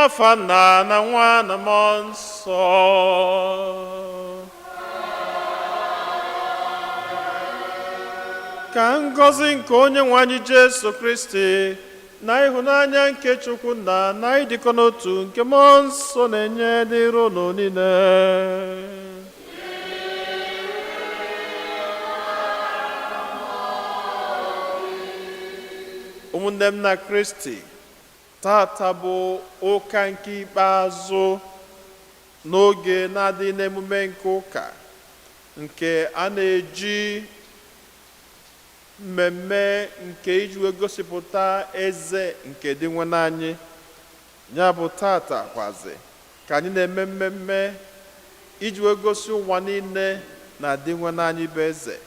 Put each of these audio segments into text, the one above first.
N'afa Nna na Nwa na Mmụọ Nsọ. Ka ngọzi nke Onye nwe anyị Jesu Kristi na ịhụnanya nke Chukwu Nna na ịdịkọ n'otu nke Mmụọ Nsọ na-enye dịrị unu niile. Ụmụnne m na Kristi, tata bụ ụka nke ikpeazụ n'oge na-adịghị n'emume nke ụka nke a na-eji mmemme nke iji wee gosipụta eze nke Dinwenụ anyị. Ya bụ tata kwazi ka anyị na-eme mmemme iji wee gosi ụwa niile na Dinwenụ anyị bụ eze.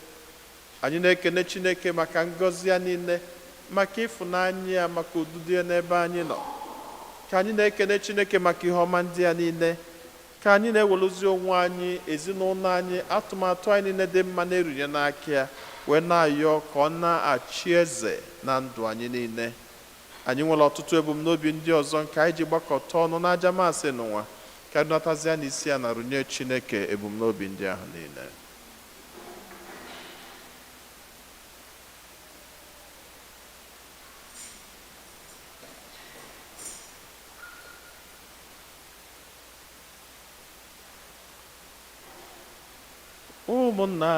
Anyị na-ekene Chineke maka ngọzi ya niile, maka ịfụnanya ya, maka odudu ya n'ebe anyị nọ. Ka anyị na-ekene Chineke maka ihe ọma ndị ya niile, ka anyị na-eweluzi onwe anyị, ezinụlọ anyị, atụmatụ anyị niile dị mma na-erunye n'aka ya, wee na-ayọ ka ọ na-achị eze na ndụ anyị niile. Anyị nwere ọtụtụ ebumnobi ndị ọzọ nke anyị ji gbakọta ọnụ n'aja Maasị n'ụwa, ka anyị natazie n'isi ya na runye Chineke ebumnobi ndị ahụ niile. Ụmụnna,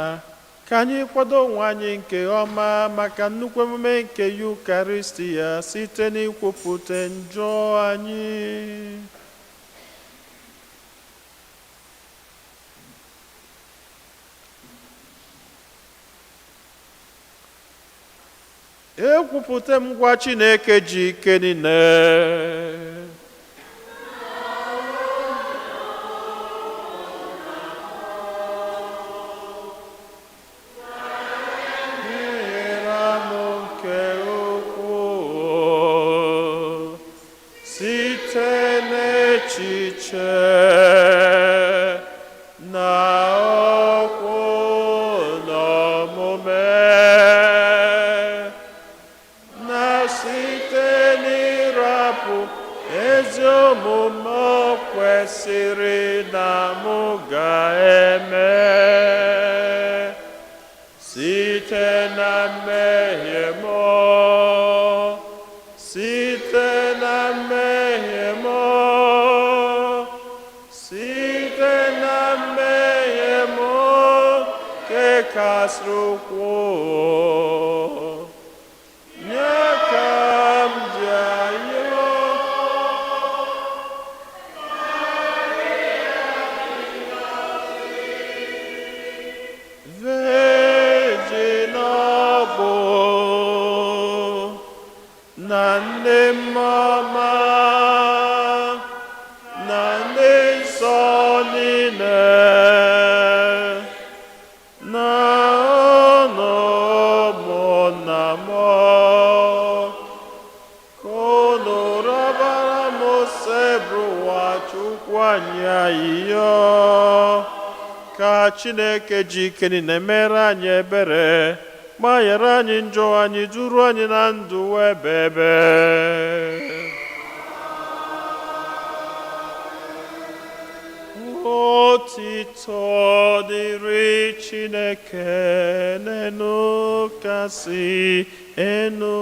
ka anyị kwado onwe anyị nke ọma maka nnukwu emume nke Yukaristi ya site n'ikwupụta njọ anyị. Ekwupụta m gwa Chineke ji ike niile, mehiere m nke ukwuu site n'echiche na okwu na omume, na site n'ịrapụ ezi omume o kwesịrị na mụ ga-eme, site na mmehie m, site na mmehie m, site na mmehie m nke kasịrị ukwuu, nye ka m ji ayọ. Virgin ọ bụ na ndị mmụọ na ndị nsọ niile na unu ụmụnna m, ka unu rịọbara m Osebụrụwa Chukwu anyị ayịyọ, ka Chineke ji ike niile mere anyị ebere, gbaghara anyị njọ anyị, duru anyị na ndụ ebebe. Otito dịrị Chineke n'enu kasị enu.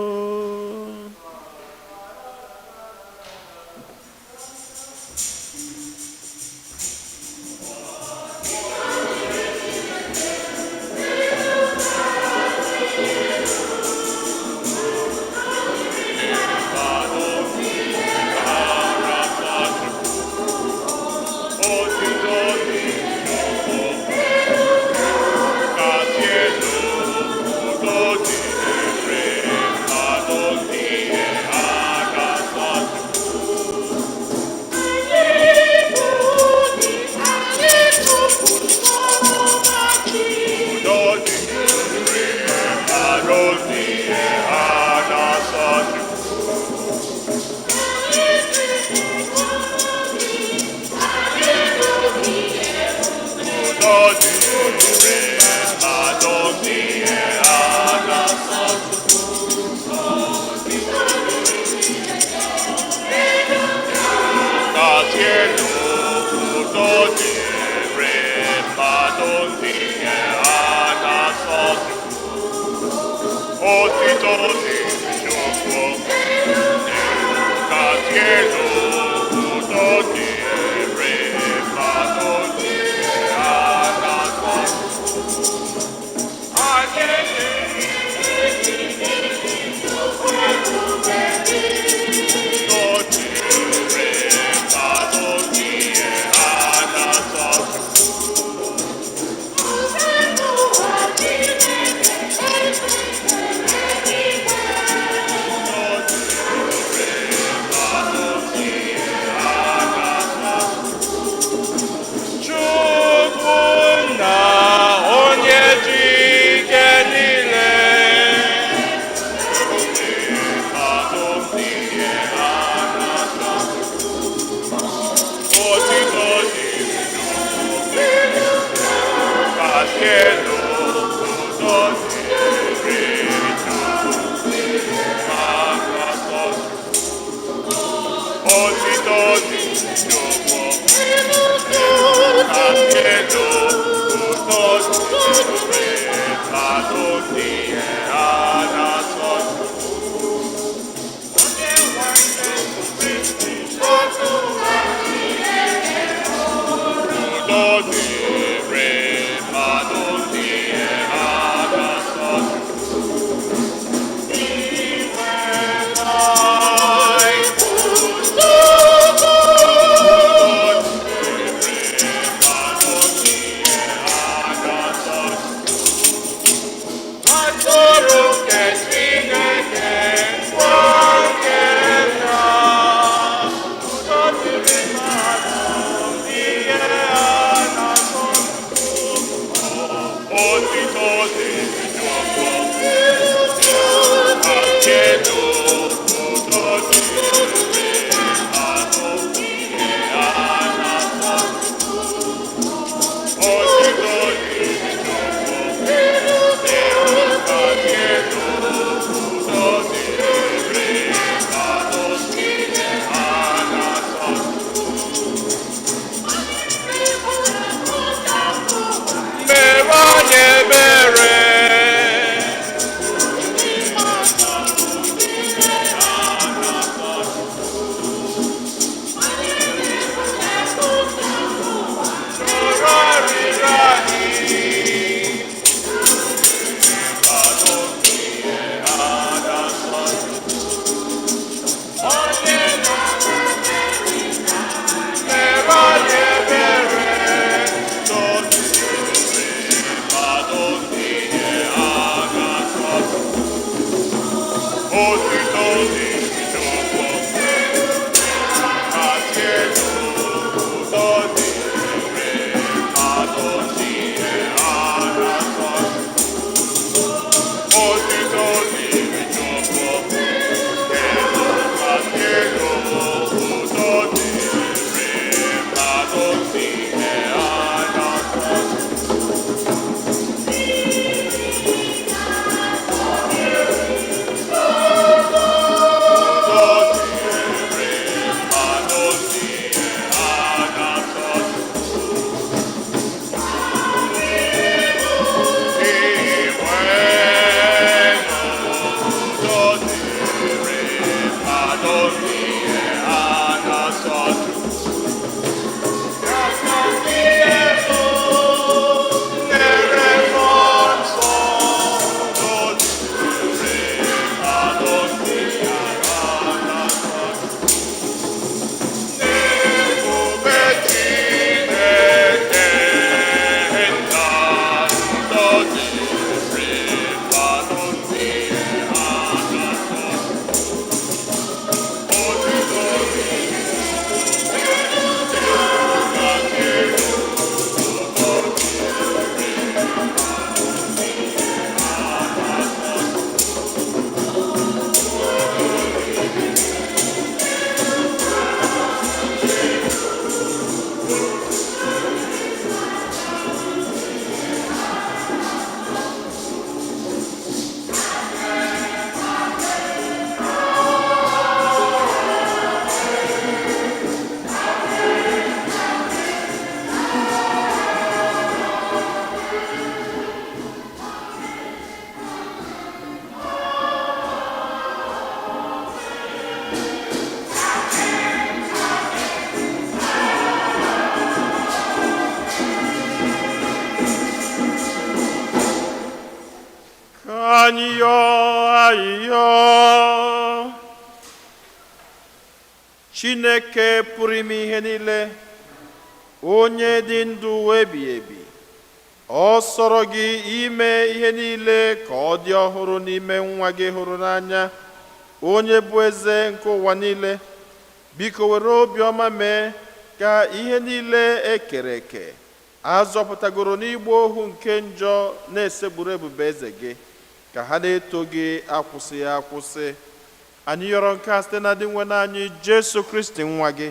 Otito dịrị. mmadụ ndị a na-asọ Chukwu. Otito dịrị Chukwu, kasị elu, udo dịrị mmadụ ndị a na-asọ Chukwu. Anyị Chukwu na onye ji ike niile Thank you. Udo dịrị mmadụ ndị a na-asọ Atụrụ nke Chineke, nwoke na udo dịrị mmadụ ndị a na-asọ Otito dịrị Chukwu, akedo udo dịrị mmadụ ndị a na-asọ Otito dịrị Chukwu, akedo udo dịrị mmadụ ndị a na-asọ Mere anyị ebere. Nụrụ arịrịọ anyị. Mmadụ ndị a na-asọ Onye mere anyị ebere. Thank you. Thank you. Ayịyọ. Chineke pụrụ ime ihe niile, onye dị ndụ ebighị ebi, ọ sọrọ gị ime ihe niile ka ọ dị ọhụrụ n'ime nwa gị hụrụ n'anya, onye bụ eze nke ụwa niile. Biko were obiọma mee ka ihe niile e kere eke a zọpụtagoro n'igba ohu nke njọ na-esegburu ebube eze gị, ka ha na-eto gị akwụsịghị akwụsị. Anyị yọrọ nke a site na Dinwenụ anyị Jesu Kristi nwa gị,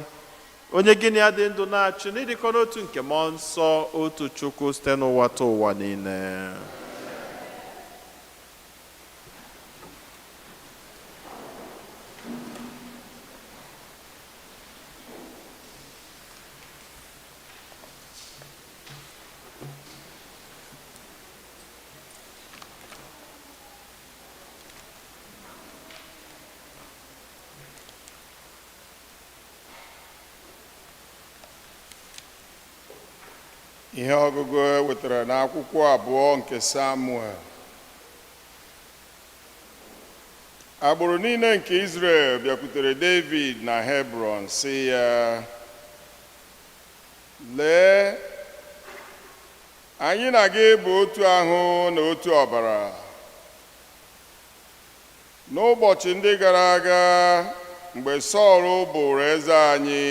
onye gị na ya dị ndụ na-achị n'ịdịkọ n'otu nke mmụọ nsọ, otu Chukwu, site n'ụwa ta ụwa niile. Ihe ọgụgụ e wetara n'akwụkwọ abụọ nke Samuel. Agbụrụ niile nke Izrel bịakwutere David na Hebron sị ya, lee, anyị na gị bụ otu ahụ na otu ọbara. N'ụbọchị ndị gara aga, mgbe Sọl bụrụ eze anyị,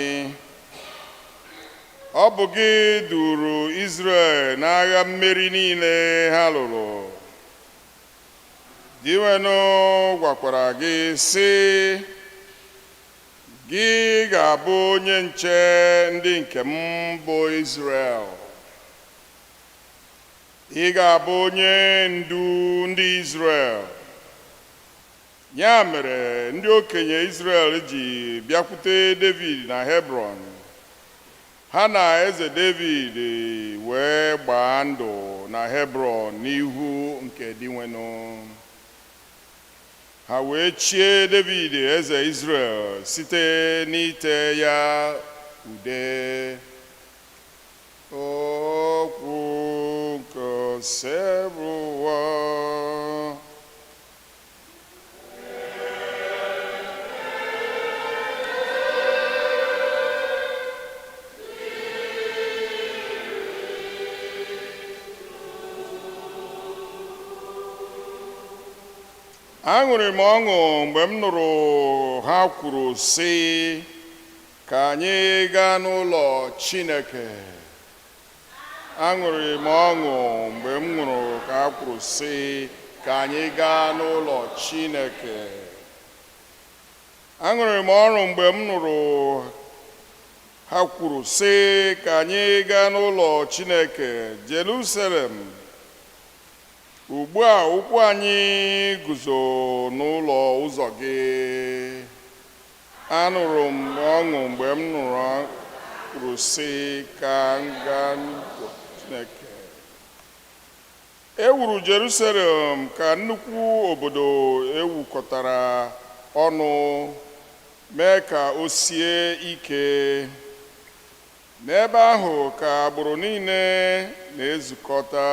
ọ bụ gị duru Izrel n'agha mmeri niile ha lụrụ. Dinwenụ gwakwara gị sị, gị ga-abụ onye nche ndị nke m bụ Izrel. Ị ga-abụ onye ndu ndị Izrel. Ya mere ndị okenye Izrel ji bịakwute David na Hebron. Ha na eze David wee gbaa ndụ na Hebron n'ihu nke Dinwenụ. Ha wee chie David eze Izrel site n'ite ya ude. Okwu nke Osebụrụwa. Aṅụrị m ọṅụ mgbe m nụrụ ha kwuru sị, ka anyị gaa n'ụlọ Chineke. Aṅụrị m ọṅụ mgbe m nụrụ ka ha kwuru sị, ka anyị gaa n'ụlọ Chineke. Aṅụrị m ọṅụ mgbe m nụrụ ha kwuru sị, ka anyị gaa n'ụlọ Chineke, Jerusalem. Ugbu a ụkwụ anyị guzo n'ụlọ ụzọ gị. Anụrụ m ọṅụ mgbe m nụrụ kwuru sị, ka m gaa n'ụlọ Chineke. E wuru Jerusalem ka nnukwu obodo ewukọtara ọnụ mee ka o sie ike. N'ebe ahụ ka agbụrụ niile na-ezukọta,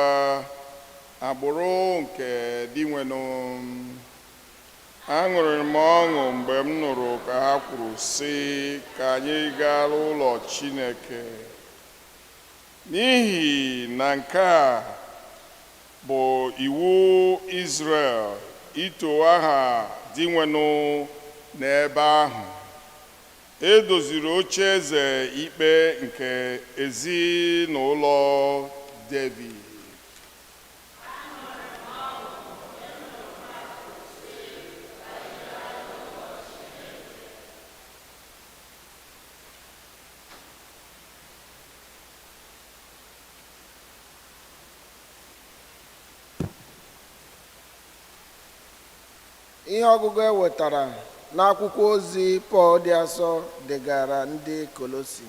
agbụrụ nke Dinwenụ. Aṅụrị m ọṅụ mgbe m nụrụ ka ha kwuru sị, ka anyị gaa n'ụlọ Chineke. N'ihi na nke a bụ iwu Izrel ito aha Dinwenụ n'ebe ahụ. E doziri oche eze ikpe nke ezinụlọ Devid. Ihe ọgụgụ e wetara n'akwụkwọ ozi Pọl dị asọ degara ndị Kolosi.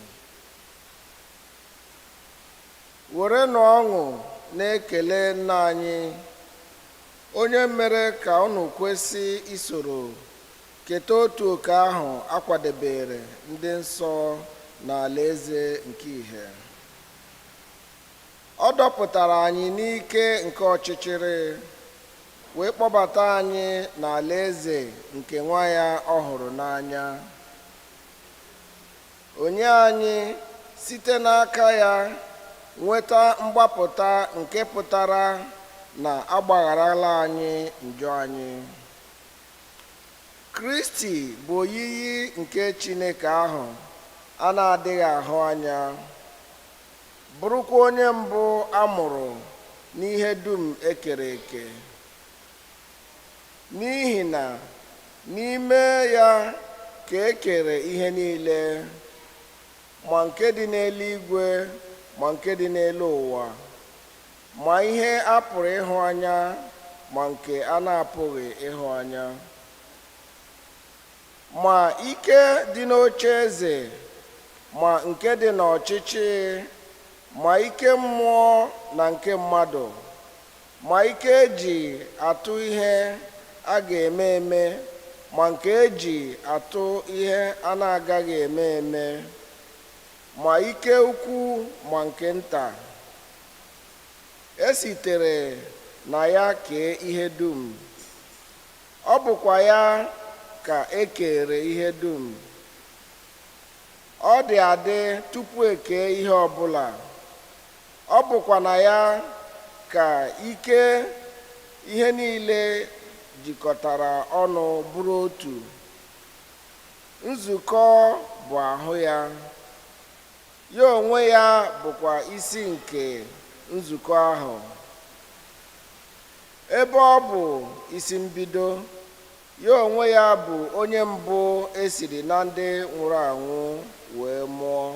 Werenụ ọṅụ na-ekele nna anyị, onye mere ka unu kwesị isoro keta otu oke ahụ akwadebere ndị nsọ n'alaeze nke ìhè. Ọ dọpụtara anyị n'ike nke ọchịchịrị, wee kpọbata anyị n'alaeze nke nwa ya ọ hụrụ n'anya. Onye anyị site n'aka ya nweta mgbapụta nke pụtara na agbagharala anyị njọ anyị. Kristi bụ oyiyi nke Chineke ahụ a na-adịghị ahụ anya, bụrụkwa onye mbụ a mụrụ n'ihe dum e kere eke. N'ihi na n'ime ya ka e kere ihe niile, ma nke dị n'eluigwe ma nke dị n'elu ụwa, ma ihe a pụrụ ịhụ anya ma nke a na-apụghị ịhụ anya, ma ike dị n'oche eze ma nke dị n'ọchịchị, ma ike mmụọ na nke mmadụ, ma ike eji atụ ihe a ga-eme eme ma nke eji atụ ihe a na-agaghị eme eme, ma ike ukwu ma nke nta. E sitere na ya kee ihe dum, ọ bụkwa ya ka e kere ihe dum. Ọ dị adị tupu e kee ihe ọbụla, ọ bụkwa na ya ka ike ihe niile jikọtara ọnụ bụrụ otu. Nzukọ bụ ahụ ya, ya onwe ya bụkwa isi nke nzukọ ahụ. Ebe ọ bụ isi mbido, ya onwe ya bụ onye mbụ e siri na ndị nwụrụ anwụ wee mụọ,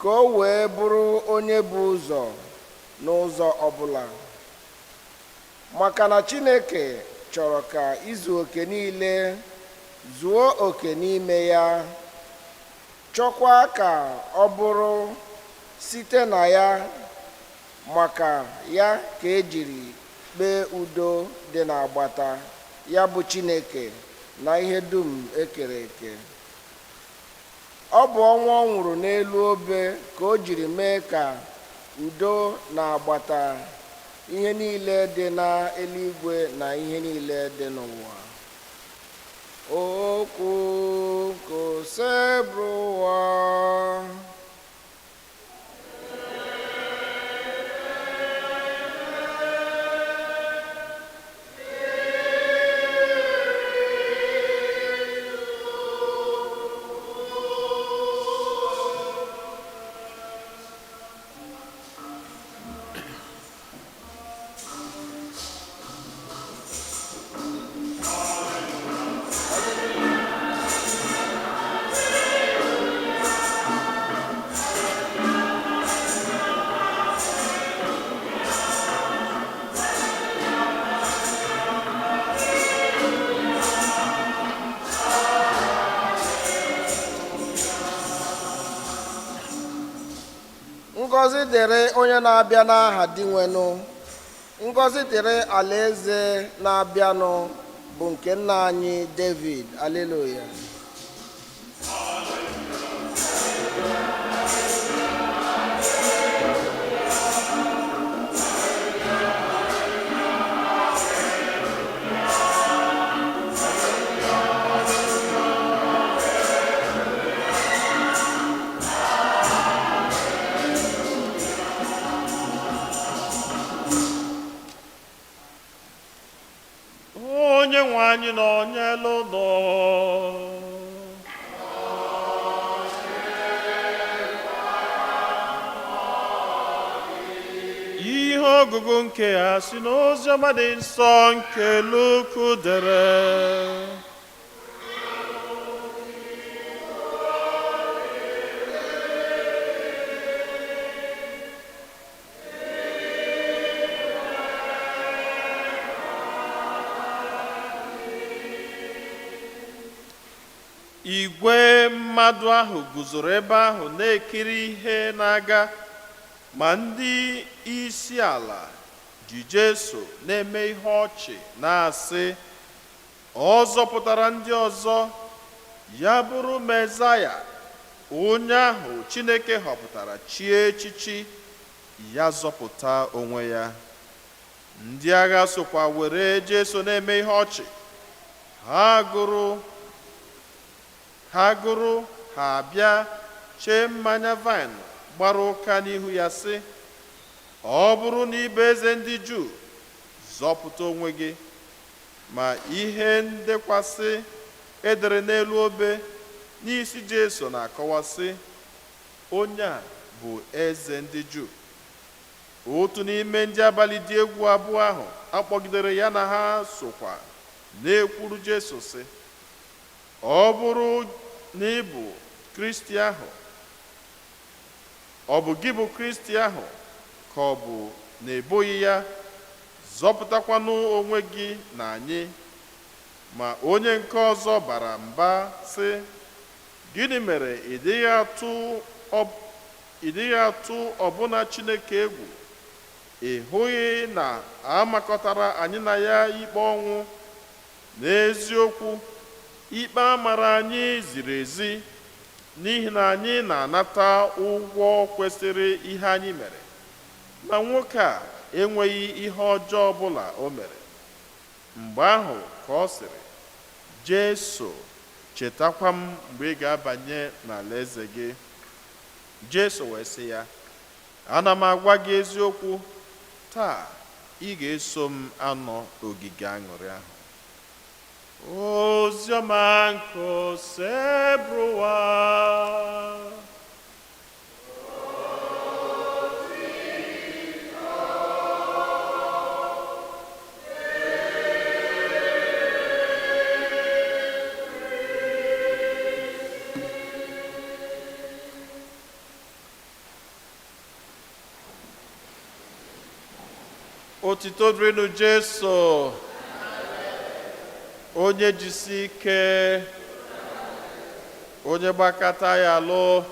ka o wee bụrụ onye bụ ụzọ n'ụzọ ọbụla. Maka na Chineke chọrọ ka izu oke niile zuo oke n'ime ya, chọkwa ka ọ bụrụ site na ya maka ya ka e jiri kpee udo dị n'agbata ya bụ Chineke na ihe dum e kere eke. Ọ bụ ọnwụ ọ nwụrụ n'elu obe ka o jiri mee ka udo na-agbata ihe niile dị n'eluigwe na ihe niile dị n'ụwa. Okwu nke Osebụrụwa. Ngọzi dịrị onye na-abịa n'aha Dinwenụ. Ngọzi dịrị alaeze na-abịanụ bụ nke nna anyị David. Aleluya. Onye nwe anyị nọ n'elu ụlọ. Ihe ọgụgụ nke a si n'oziọma dị nsọ nke Luku dere. Igwe mmadụ ahụ guzoro ebe ahụ na-ekiri ihe na-aga, ma ndị isi ala ji Jesu na-eme ihe ọchị na-asị, ọ zọpụtara ndị ọzọ, ya bụrụ Mezaya, onye ahụ Chineke họpụtara chie echichi, ya zọpụta onwe ya. Ndị agha sokwa were Jesu na-eme ihe ọchị. Ha gụrụ ha bịa chee mmanya vaịn gbara ụka n'ihu ya sị, ọ bụrụ na ị bụ eze ndị Juu, zọpụta onwe gị. Ma ihe ndekwasị edere n'elu obe n'isi Jesu na-akọwa sị, onye a bụ eze ndị Juu. Otu n'ime ndị abalị dị egwu abụọ ahụ akpọgidere ya na ha sokwa na-ekwuru Jesu sị, ọ bụrụ na ị bụ Kristi ahụ, ọ bụ gị bụ Kristi ahụ, ka ọ bụ na ị bụghị ya, zọpụtakwanụ onwe gị na anyị. Ma onye nke ọzọ bara mba sị, gịnị mere ị dịghị atụ ọbụna Chineke egwu? Ị hụghị na a makọtara anyị na ya ikpe ọnwụ? N'eziokwu, ikpe a mara anyị ziri ezi, n'ihi na anyị na-anata ụgwọ kwesịrị ihe anyị mere. Ma nwoke a enweghị ihe ọjọọ ọbụla o mere. Mgbe ahụ ka ọ sịrị, Jesu, chetakwa m mgbe ị ga-abanye n'alaeze gị. Jesu wee sị ya, ana m agwa gị eziokwu, taa ị ga-eso m anọ ogige aṅụrị ahụ. Oziọma nke Osebụrụwa. Otito dịrịnụ Jesu, onye jisi ike, onye gbakọta ya lụ.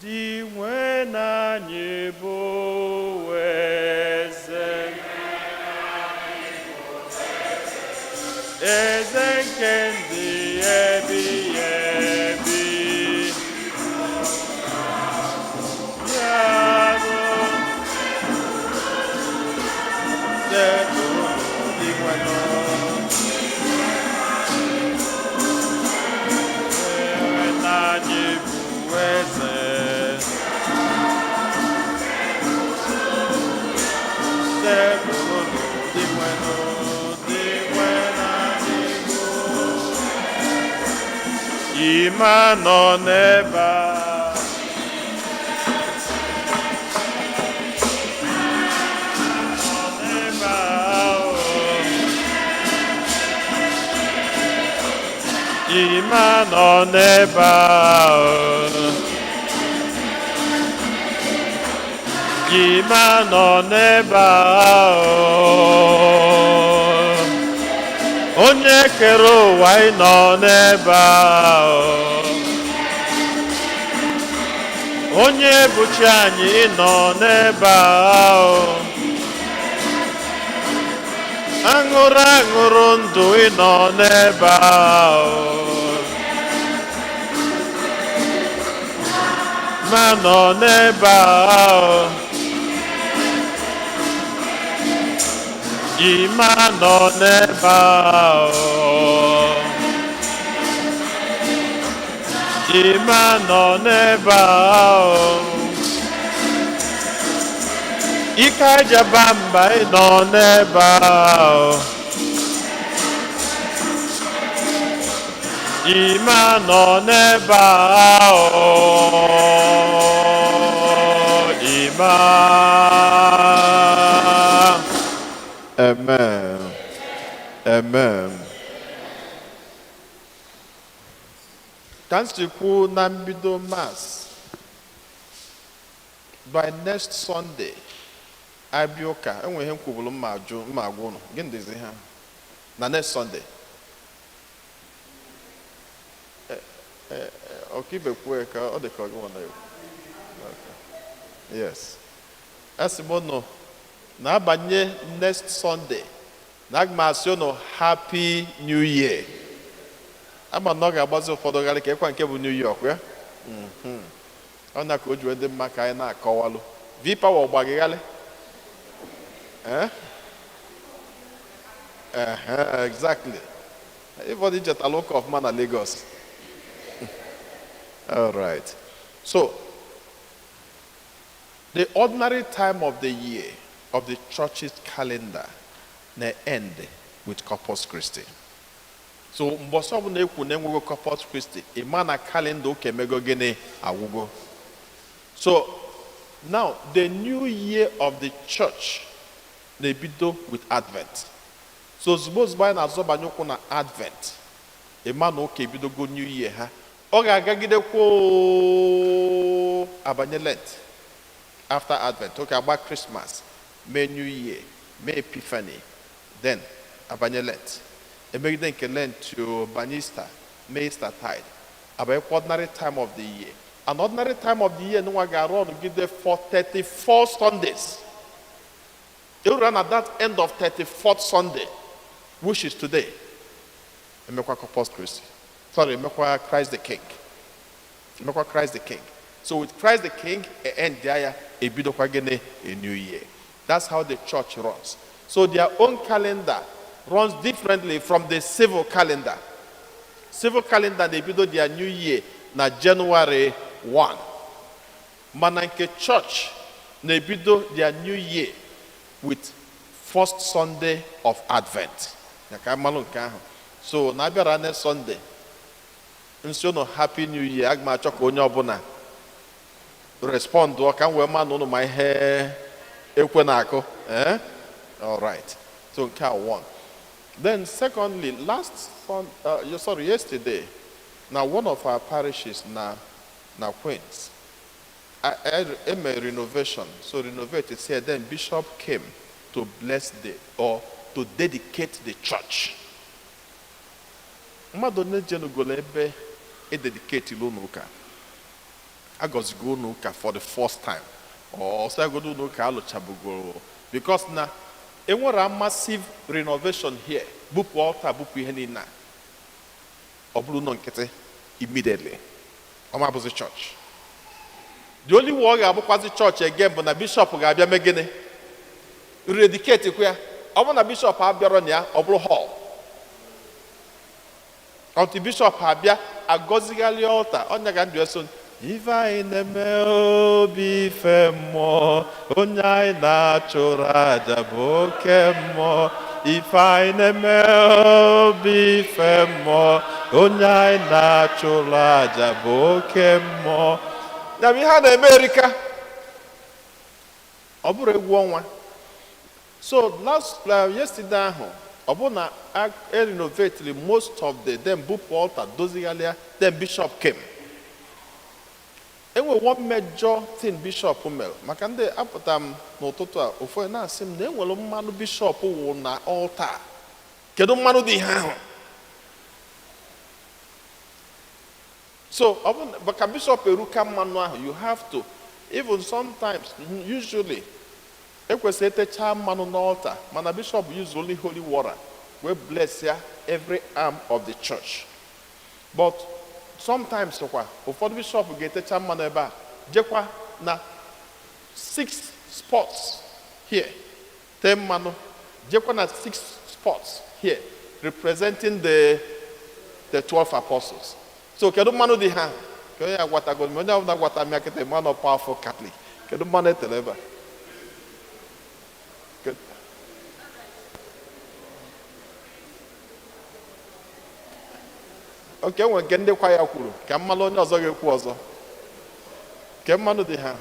Dị nwe na anyị bụ eze, eze nke ndị ebighị ebi. Bịanụ, sekpụrụ Dinwenụ. Dinwenụ anyị bụ eze. Sekpụrụ Dinwenụ, Dinwenụ anyị bụ. Ime nọ n'ebe a. Ime nọ n'ebe ahụ. Ime nọ n'ebe ahụ. Onye kere ụwa ị nọ n'ebe ahụ. Onye bụ chi anyị ị nọ n'ebe ahụ. Aṅụrụ aṅụrụ ndụ ị nọ n'ebe ahụ. Ma nọ n'ebe ahụ. Ime nọ n'ebe ahụ. Ime nọ n'ebe ahụ. Ike ajaba mba ị nọ n'ebe ahụ. Ime nọ n'ebe ahụ. Ime. Amen. Amen. Ka m si kwu na mbido Mass, by next Sunday, abịa ụka, enwe ihe m kwuburu mma ajụ mma agwa ụnụ. Gịnị dịzi ha? Na next Sunday. Ọkaibe kwuo ka ọ dị ka ọ gị nwa na-ekwu. Okay. Yes. Asị m ụnụ na-abanye next Sunday, na aga m asị ụnụ Happy New Year. Ama na ọ ga-agbazi ụfọdụ gharị ka ịkwa nke bụ New York ya. Ọ na ka o ji wee dị mma ka anyị na-akọwalụ. V-Power ọgbagịghalị. Eh? Ehe, exactly. Everybody jetala ụka ọfụma na Lagos. All right. So, the ordinary time of the year of the church's calendar na end with Corpus Christi. So, mbọsị ọbụla ekwu na enwego Corpus Christi, ị ma na kalenda ụka emego gịnị? Agwụgo. So, now the new year of the church na-ebido with Advent. So ozugbo ozugbo anyị na-azọbanye ụkwụ na Advent, ịma na ụka ebidogo new year ha. Ọ ga-agagidekwa oo, abanye Lent. After Advent, ụka agba Christmas, mee New Year, mee Epiphany, then abanye Lent. Emegide nke Lent o banye Easter, mee Easter tide, abanyekwa ordinary time of the year. An ordinary time of the year nwa ga-arụ ọnụgide for 34 Sundays. Erura na that end of 34th Sunday, which is today, emekwa Corpus Christi. Sorry, emekwa Christ the King. Emekwa Christ the King. So with Christ the King, end ya ebidokwa gịnị? A new year. That's how the church runs. So their own calendar runs differently from the civil calendar. Civil calendar na-ebido their new year na January 1. Mana nke church na-ebido their new year with first Sunday of Advent. Ya ka mmalụ nke ahụ. So na abịara next Sunday, nsi unu Happy New Year, aga m achọ ka onye ọbụla respond ka m wee ma na unu ma ihe ekwe na-akụ. Eh? All right. So nke a one. Then secondly, sorry, yesterday, now one of our parishes na Queens, I made renovation. So renovate it here. Then bishop came to bless the or to dedicate the church. Mmadụ onye jenugolo ebe e dedicate ụlọ ụka, agọzigo ụlọ ụka for the first time, or ọsọgodo ụlọ ụka alụchabugoro, because na enwere a massive renovation here, bupụ altar, bupụ ihe niile a, ọ bụrụ ụlọ nkịtị immediately, ọ ma bụzi church. The only way ọ ga-abụkwazi church again bụ na bishop ga-abịa mee gịnị? Redicate kwa ya. Ọ bụrụ na bishop abịarọ na ya, ọ bụrụ hall until bishop abịa agọzigharị altar. Ọnya ka ndụ eso ife anyị na-eme obi ife mmụọ, onye anyị na-achụrụ aja bụ oke mmụọ. Ife anyị na-eme obi ife mmụọ, onye anyị na-achụrụ aja bụ oke mmụọ. Ya bụ ihe a na-eme erika, ọ bụrụ egwu ọnwa. So last yesterday ahụ, ọ bụ na a renovate most of the them, bupụ altar, dozigharịa, then bishop came. Enwe one major thing bishop mere, maka ndị apụta m n'ụtụtụ a, ofu onye na-asị m na enwere mmanụ bishop wụ na altar. Kedu mmanụ dị ihe ahụ? So ọ bụ maka bishop eruka mmanụ ahụ, you have to even sometimes, usually ekwesịrị etecha mmanụ n'altar, mana bishop use only holy water wee bless ya every arm of the church. But sometimes kwa ụfọdụ bishop ga-etecha mmanụ ebe a, jekwa na six spots here tee mmanụ, jekwa na six spots here representing the 12 apostles. So kedu mmanụ dị ha? Ka onye agwatago m, onye ọbụla gwata m ya kịta, mmanụ powerful Catholic. Kedu mmanụ etere ebe a? Oke nwere nke ndị kwa ya kwuru ka mmanụ, onye ọzọ ga-ekwu ọzọ. Ke mmanụ dị ha?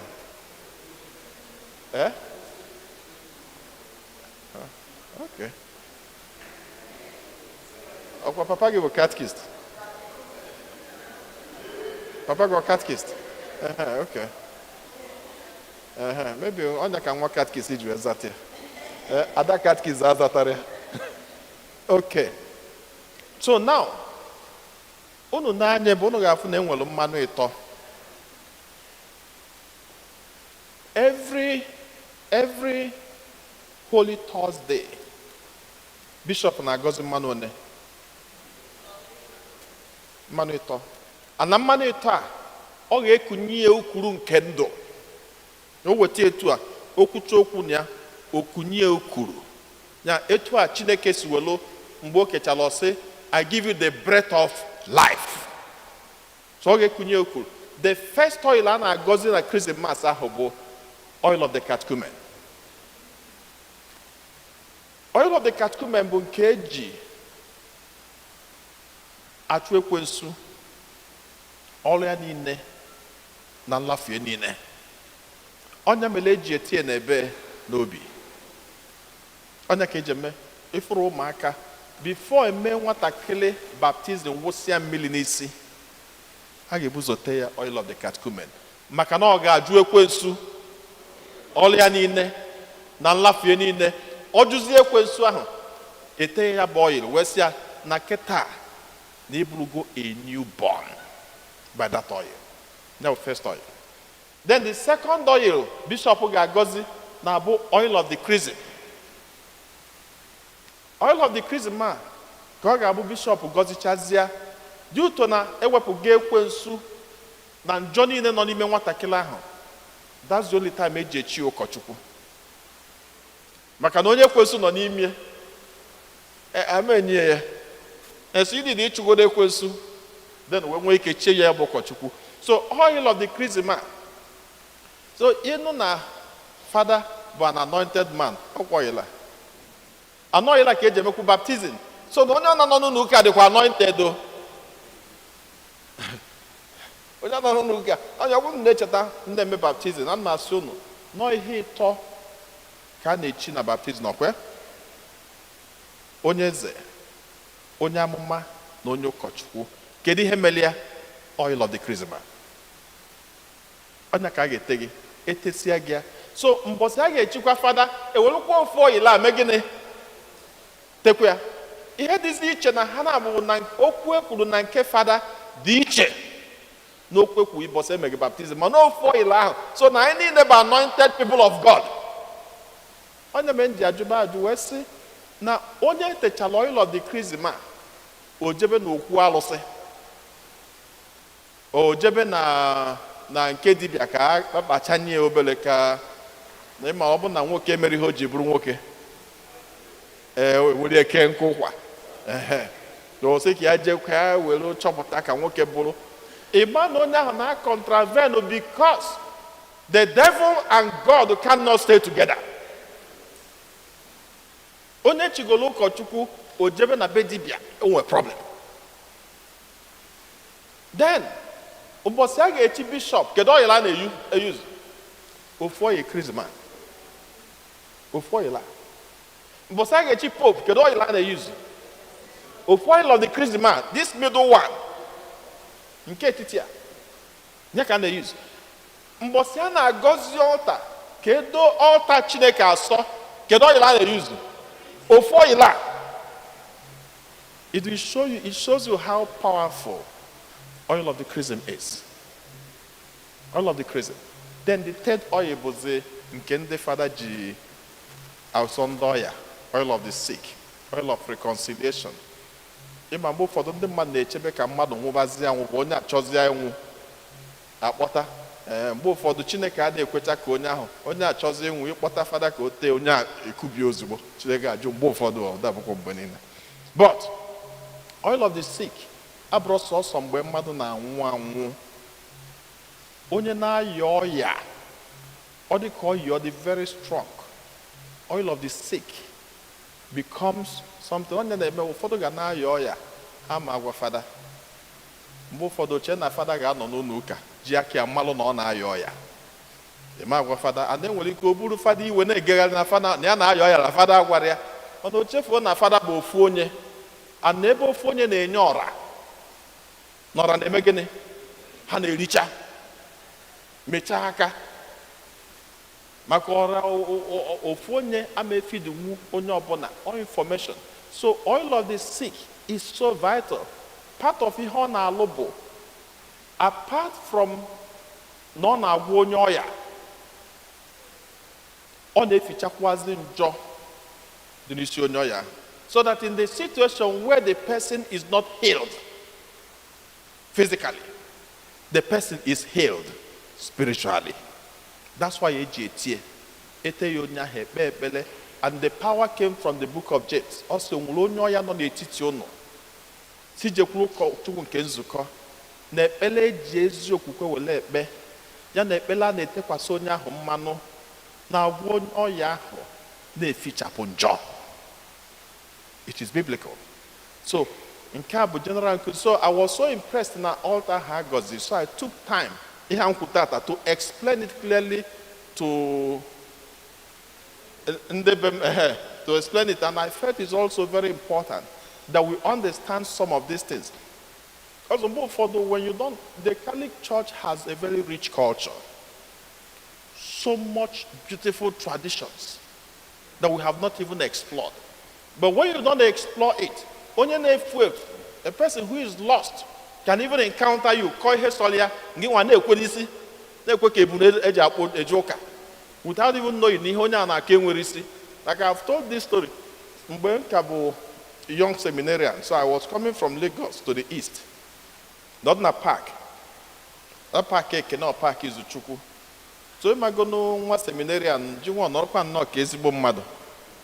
Eh? Okay. Ọkwa papa gị bụ catechist? Papa gị ọ catechist? Ehe, okay. Ehe, maybe ọnya ka nwa catechist ji wee zata ya. Eh, ada catechist azatara ya. Okay. So now, unu n'anya ebe unu ga-afụ na enwere mmanụ ịtọ. Every Holy Thursday, Bishop na-agọzi mmanụ one? Mmanụ ịtọ. Ana mmanụ ịtọ a, ọ ga-ekunye ya ukuru nke ndụ. O weta etu a, okwucha okwu na ya, okunye okuru ya etu a Chineke si welu mgbe o kechara, ọ sị, "I give you the breath of life." So ọ ga-ekunye okuru. The first oil a na-agọzi na Christmas ahụ bụ oil of the catechumen. Oil of the catechumen bụ nke eji achụ ekwensu, ọrụ ya niile na nlafie niile. Ọnya mere eji etinye n'ebe n'obi ọnya ka eji eme ịfụrụ ụmụaka. Before eme nwatakịrị baptism, wụsịa mmiri n'isi, a ga-ebuzo tee ya oil of the catechumen, maka na ọ ga-ajụ ekwensu, ọrụ ya niile na nlafie niile. Ọ jụzie ekwensu ahụ, ete ya bụ oil wee sị ya na kịta na iburugo a new born by that oil. That was first oil. Then the second oil bishop ga-agọzi na-abụ oil of the chrism. Oil of the chrism a ka ọ ga-abụ bishop gọzichazie dị ụtọ na ewepụga ekwensu na njọ niile nọ n'ime nwatakịrị ahụ. That's the only time eji echi ụkọchukwu, maka na onye ekwensu nọ n'ime ama enye ya esi ịdị na ịchụgodo ekwensu, then wee nwee ike chie ya bụ ụkọchukwu. So oil of the chrism a, so ịnụ na fada bụ an anointed man, ọkwọghịla anọghịla ka eji emekwu baptism. So na onye ọ na-anọ n'ụlọ ụka dịkwa anointed o. Onye nọ n'ụlọ ụka anya, ọ bụrụ na na-echeta ndị eme baptism, ana m asị unu nọọ ihe ịtọ ka a na-echi na baptism: ọkwe onye eze, onye amụma na onye ụkọchukwu. Kedu ihe mere ya? Oil of the chrism. Ọnya ka a ga-ete gị, etesia gị ya. So mbọsị a ga-echikwa fada, ewerukwa ofu oil a mee gịnị? Tekwa ya. Ihe dịzi iche na ha na-abụ na okwu ekwuru na nke fada dị iche n'okwu ekwu ịbọsị emeghị baptism, mana ofu oil ahụ. So na anyị niile bụ anointed people of God. Onye mere m ji ajụba ajụ wee sị na onye etechala oil of the chrism a, o jebe n'okwu alụsị, o jebe na nke dibịa ka a kpachanye ya obere, ka na ịma ọ bụ na nwoke mere ihe o ji bụrụ nwoke, ee, were eke nkụ ụkwa, ehe, na o sị ka ya jee ka ya were chọpụta ka nwoke bụrụ ịma na onye ahụ na contravene, because the devil and God cannot stay together. Onye chigolo ụkọchukwu, o jebe na be dibịa, enwe problem. Then ụbọchị a ga-echi bishọp, kedu oil a na-eyu eyuzu? Ofu oil chrism, ofu oil a. Ụbọchị a ga-echi pope, kedu oil a na-eyuzu? Ofu oil of the chrism, this middle one, nke etiti a nye ka a na-eyuzu. Mbọsị a na-agọzi altar ka edo altar Chineke asọ, kedu oil a na-eyuzu? Ofu oil a. It will show you, it shows you how powerful oil of the chrism is, oil of the chrism. Then the third oil bụzi nke ndị fada ji asọ ndị ọya, oil of the sick, oil of reconciliation. Ịma mgbe ụfọdụ ndị mmadụ na-echebe ka mmadụ nwụbazie anwụ bụ onye achọzie ịnwụ akpọta. Ee, mgbe ụfọdụ Chineke adịghị ekwecha ka onye ahụ, onye achọzi ịnwụ, ịkpọta fada ka o tee onye a ekubi ozugbo. Chineke ajụ mgbe ụfọdụ, ọ dabụkwa mgbe niile. But oil of the sick abụrụ sọsọ mgbe mmadụ na-anwụ anwụ. Onye na-aya ọya, ọ dị ka ọya ọ dị very strong, oil of the sick becomes something onye na-eme. Ụfọdụ ga na-aya ọya, ha ma agwa fada. Mgbe ụfọdụ chee na fada ga-anọ n'ụlọ ụka ji aka ya mmalụ na ọ na-aya ọya, ịma agwa fada ada. Enwere ike o buru fada iwe na-egegharị na fada na ya na-aya ọya na fada agwara ya, mana o chefuo na fada bụ ofu onye ana ebe ofu onye na-enye ọra na ọra na-eme gịnị? Ha na-ericha mechaa aka maka ọra. Ofu onye ama efidinwu onye ọbụla all information. So oil of the sick is so vital. Part of ihe ọ na-alụ bụ, apart from na ọ na-agwọ onye ọya, ọ na-efichakwazi njọ dị n'isi onye ọya, so that in the situation where the person is not healed physically, the person is healed spiritually. That's why eji etie ete ya onye ahụ ekpe ekpere, and the power came from the Book of James. Ọ sị nwere onye ọya nọ n'etiti ụnụ, si jekwuru ụkọchukwu nke nzukọ na ekpere eji ezi okwukwe were ekpe ya na ekpere a na-etekwasị onye ahụ mmanụ na-agwọ onye ọya ahụ, na-efichapụ njọ. It is biblical. So nke a bụ general nkuzi. So I was so impressed na altar ha gọziri, so I took time ihe a nkwu tata to explain it clearly to ndị be m, to explain it. And I felt it's also very important that we understand some of these things, because mgbe ụfọdụ when you don't, the Catholic Church has a very rich culture, so much beautiful traditions that we have not even explored. But when you don't explore it, onye na-efu efu, a person who is lost, can even encounter you, kọọ ihe sọrọ ya, gị nwa na-ekwe n'isi, na-ekwe ka ebunu eji akpụ eje ụka, without even knowing na ihe onye a na-akọ enwere isi. Like I've told this story, mgbe m ka bụ young seminarian, so I was coming from Lagos to the east, not na park, na park Ekene or Park Izuchukwu. So ịmagono nwa seminarian ji nwa nọrọkwa nnọọ ka ezigbo mmadụ,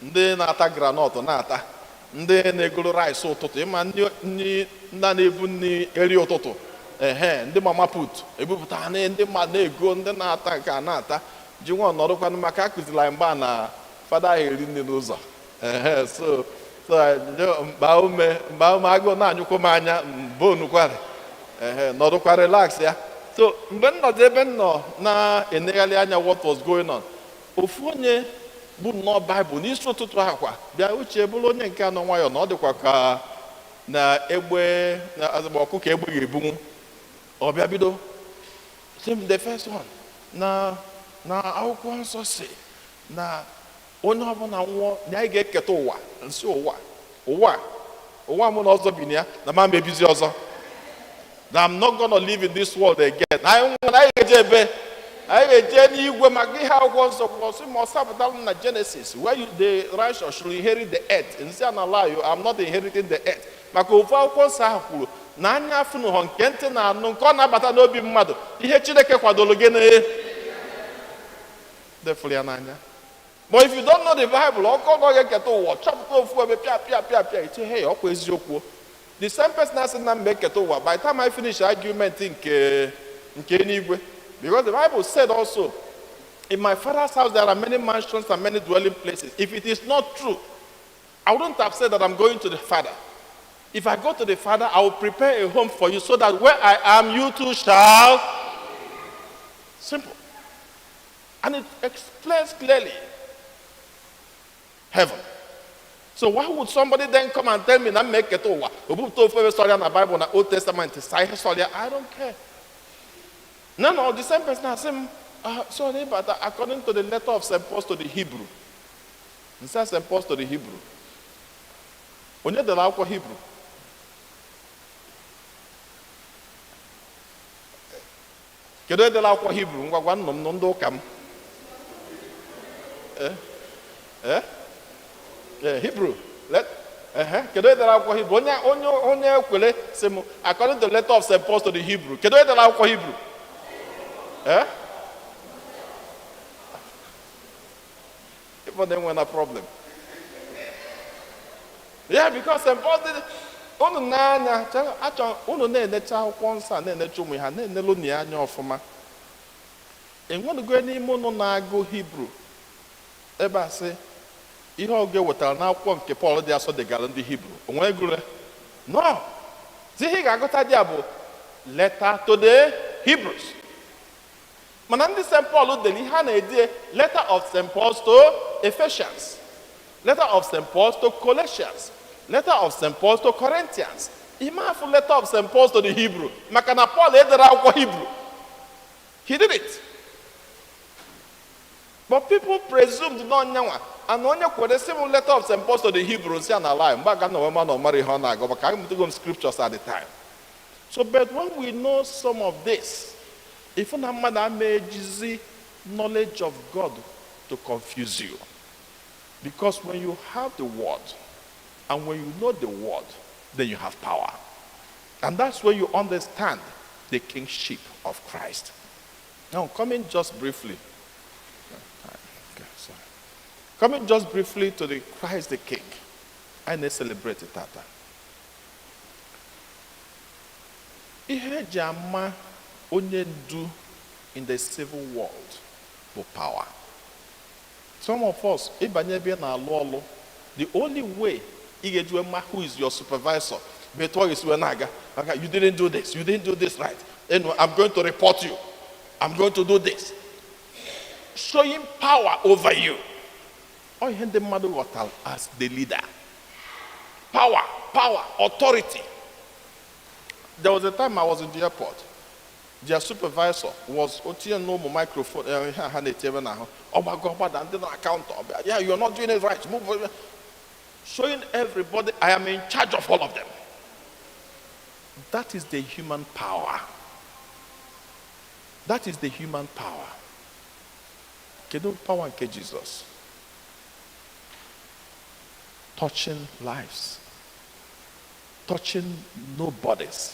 ndị na-ata groundnut na-ata, ndị na-egoro rice ụtụtụ, ịma ndị ndị ndị a na-ebu nri eri ụtụtụ, ehe, ndị mama put ebupụta ha ndị mmadụ na-ego, ndị na-ata nke a na-ata ji nwa nọrọkwanụ maka akụziri anyị mgbe a na fada ahụ eri nri n'ụzọ, ehe. So mgba ume mgba ume agụụ na-anyụkwa m anya mbonukwarị, ehe, nọdụkwa relax ya. So mgbe m nọdụ ebe m nọ na-enegharị anya what was going on, ofu onye bụ nnọọ Baịbụl n'isi ụtụtụ ahụ kwa bịa uche bụrụ onye nke anọ nwayọọ na ọ dịkwa ka na egbe na azụgba ọkụkọ egbe ga-ebunwu. Ọ bịa bido sị m, the first one, na akwụkwọ nsọ si na onye ọbụla nwụọ na anyị ga-eketa ụwa nsị ụwa ụwa ụwa mụ na ọzọ bi na ya na ma mebizi ọzọ, na I'm not gonna live in this world again. Na anyị nwụọ na anyị ga-eje ebe anyị ga-eje n'igwe maka ihe akwụkwọ nsọ kwuru. Sị ma ọ sapụtara m na Genesis where you, the righteous should inherit the earth. Nsị a na lie, I'm not inheriting the earth, maka ofu akwụkwọ nsọ ahụ kwuru na anya afụnụghọ nke ntị na-anụ nke ọ na-abata n'obi mmadụ ihe Chineke kwadoro gị na defụrụ ya n'anya. But if you don't know the Bible, ọkọ ọ ga-eketa ụwa, chọpụta ofu ebe pịa pịa pịa pịa ite, hey, ọkwa eziokwu. The same person asị na mgbe eketa ụwa, by the time I finish argument nke eluigwe, because the Bible said also, "In my Father's house there are many mansions and many dwelling places." If it is not true, I wouldn't have said that I'm going to the Father. If I go to the Father, I will prepare a home for you so that where I am, you too shall. Simple. And it explains clearly heaven. So why would somebody then come and tell me na m eketa ụwa, obupụta ofu ebe sọrọ ya na Bible na Old Testament saa ihe sọrọ ya? I don't care. No, the same person asị m, so n'ịbata according to the letter of St. Paul to the Hebrew. Nsa St. Paul to the Hebrew. Onye dere akwụkwọ Hebrew? Kedu onye dere akwụkwọ Hebrew? Ngwa gwa nnụ m ndị ụka m. Eh? Eh, Hebrew. Let kedu onye dere akwụkwọ Hebrew? Onye ekwere sị m according to the letter of St. Paul to the Hebrew. Kedu onye dere akwụkwọ Hebrew? Eh? Ịfọdụ enwe na problem. Yeah, because St. Paul did unu n'anya achọ unu na-enecha akwụkwọ nsọ a na-enecha ụmụ ha na-enelu na ya anya ọfụma. Enwenugo n'ime unu na-agụ Hibru ebe a sị ihe oge wetara n'akwụkwọ nke Pọl dị asọ degara ndị Hibru, onwe gụrụ no zi ihe ị ga-agụta dị a bụ letter to the Hebrews. Mana ndị St. Paul dere ihe a na-ede letter of St. Paul to Ephesians, letter of St. Paul to Colossians, letter of St. Paul to Corinthians. Ime afụ letter of St. Paul to the Hebrew maka na Paul edere akwụkwọ Hebrew. He did it. But people presumed na ọnyanwa and onye kwere sị m letter of St. Paul to the Hebrews ya na lie mgbe aga na onwe na ọ mara ihe ọ na-agụ maka anyị mụtago m scriptures at the time. So but when we know some of this, if na mmadụ ama ejizi knowledge of God to confuse you. Because when you have the word and when you know the word, then you have power. And that's when you understand the kingship of Christ. Now, coming just briefly Coming just briefly to the Christ the King, anyị na-celebrate tata. Ihe eji ama onye ndu in the civil world bụ power. Some of us, ịbanye ebe ị na-alụ ọlụ, the only way ị ga-eji wee ma who is your supervisor bụ etu ọ ga-esi wee na-aga maka, "You didn't do this, you didn't do this right. Anyway, I'm going to report you. I'm going to do this," showing power over you. Ọ ihe ndị mmadụ ghọtara as the leader: power, power, authority. There was a time I was in the airport. Their supervisor was otinye n'ụmụ microphone, ihe a ha na-eti ebe n'ahụ, ọgbago ọgbada ndị na counter ọbịa, "Yeah, you're not doing it right, move over," showing everybody, "I am in charge of all of them." That is the human power. That is the human power. Kedu power nke Jesus? Touching lives, touching nobodies.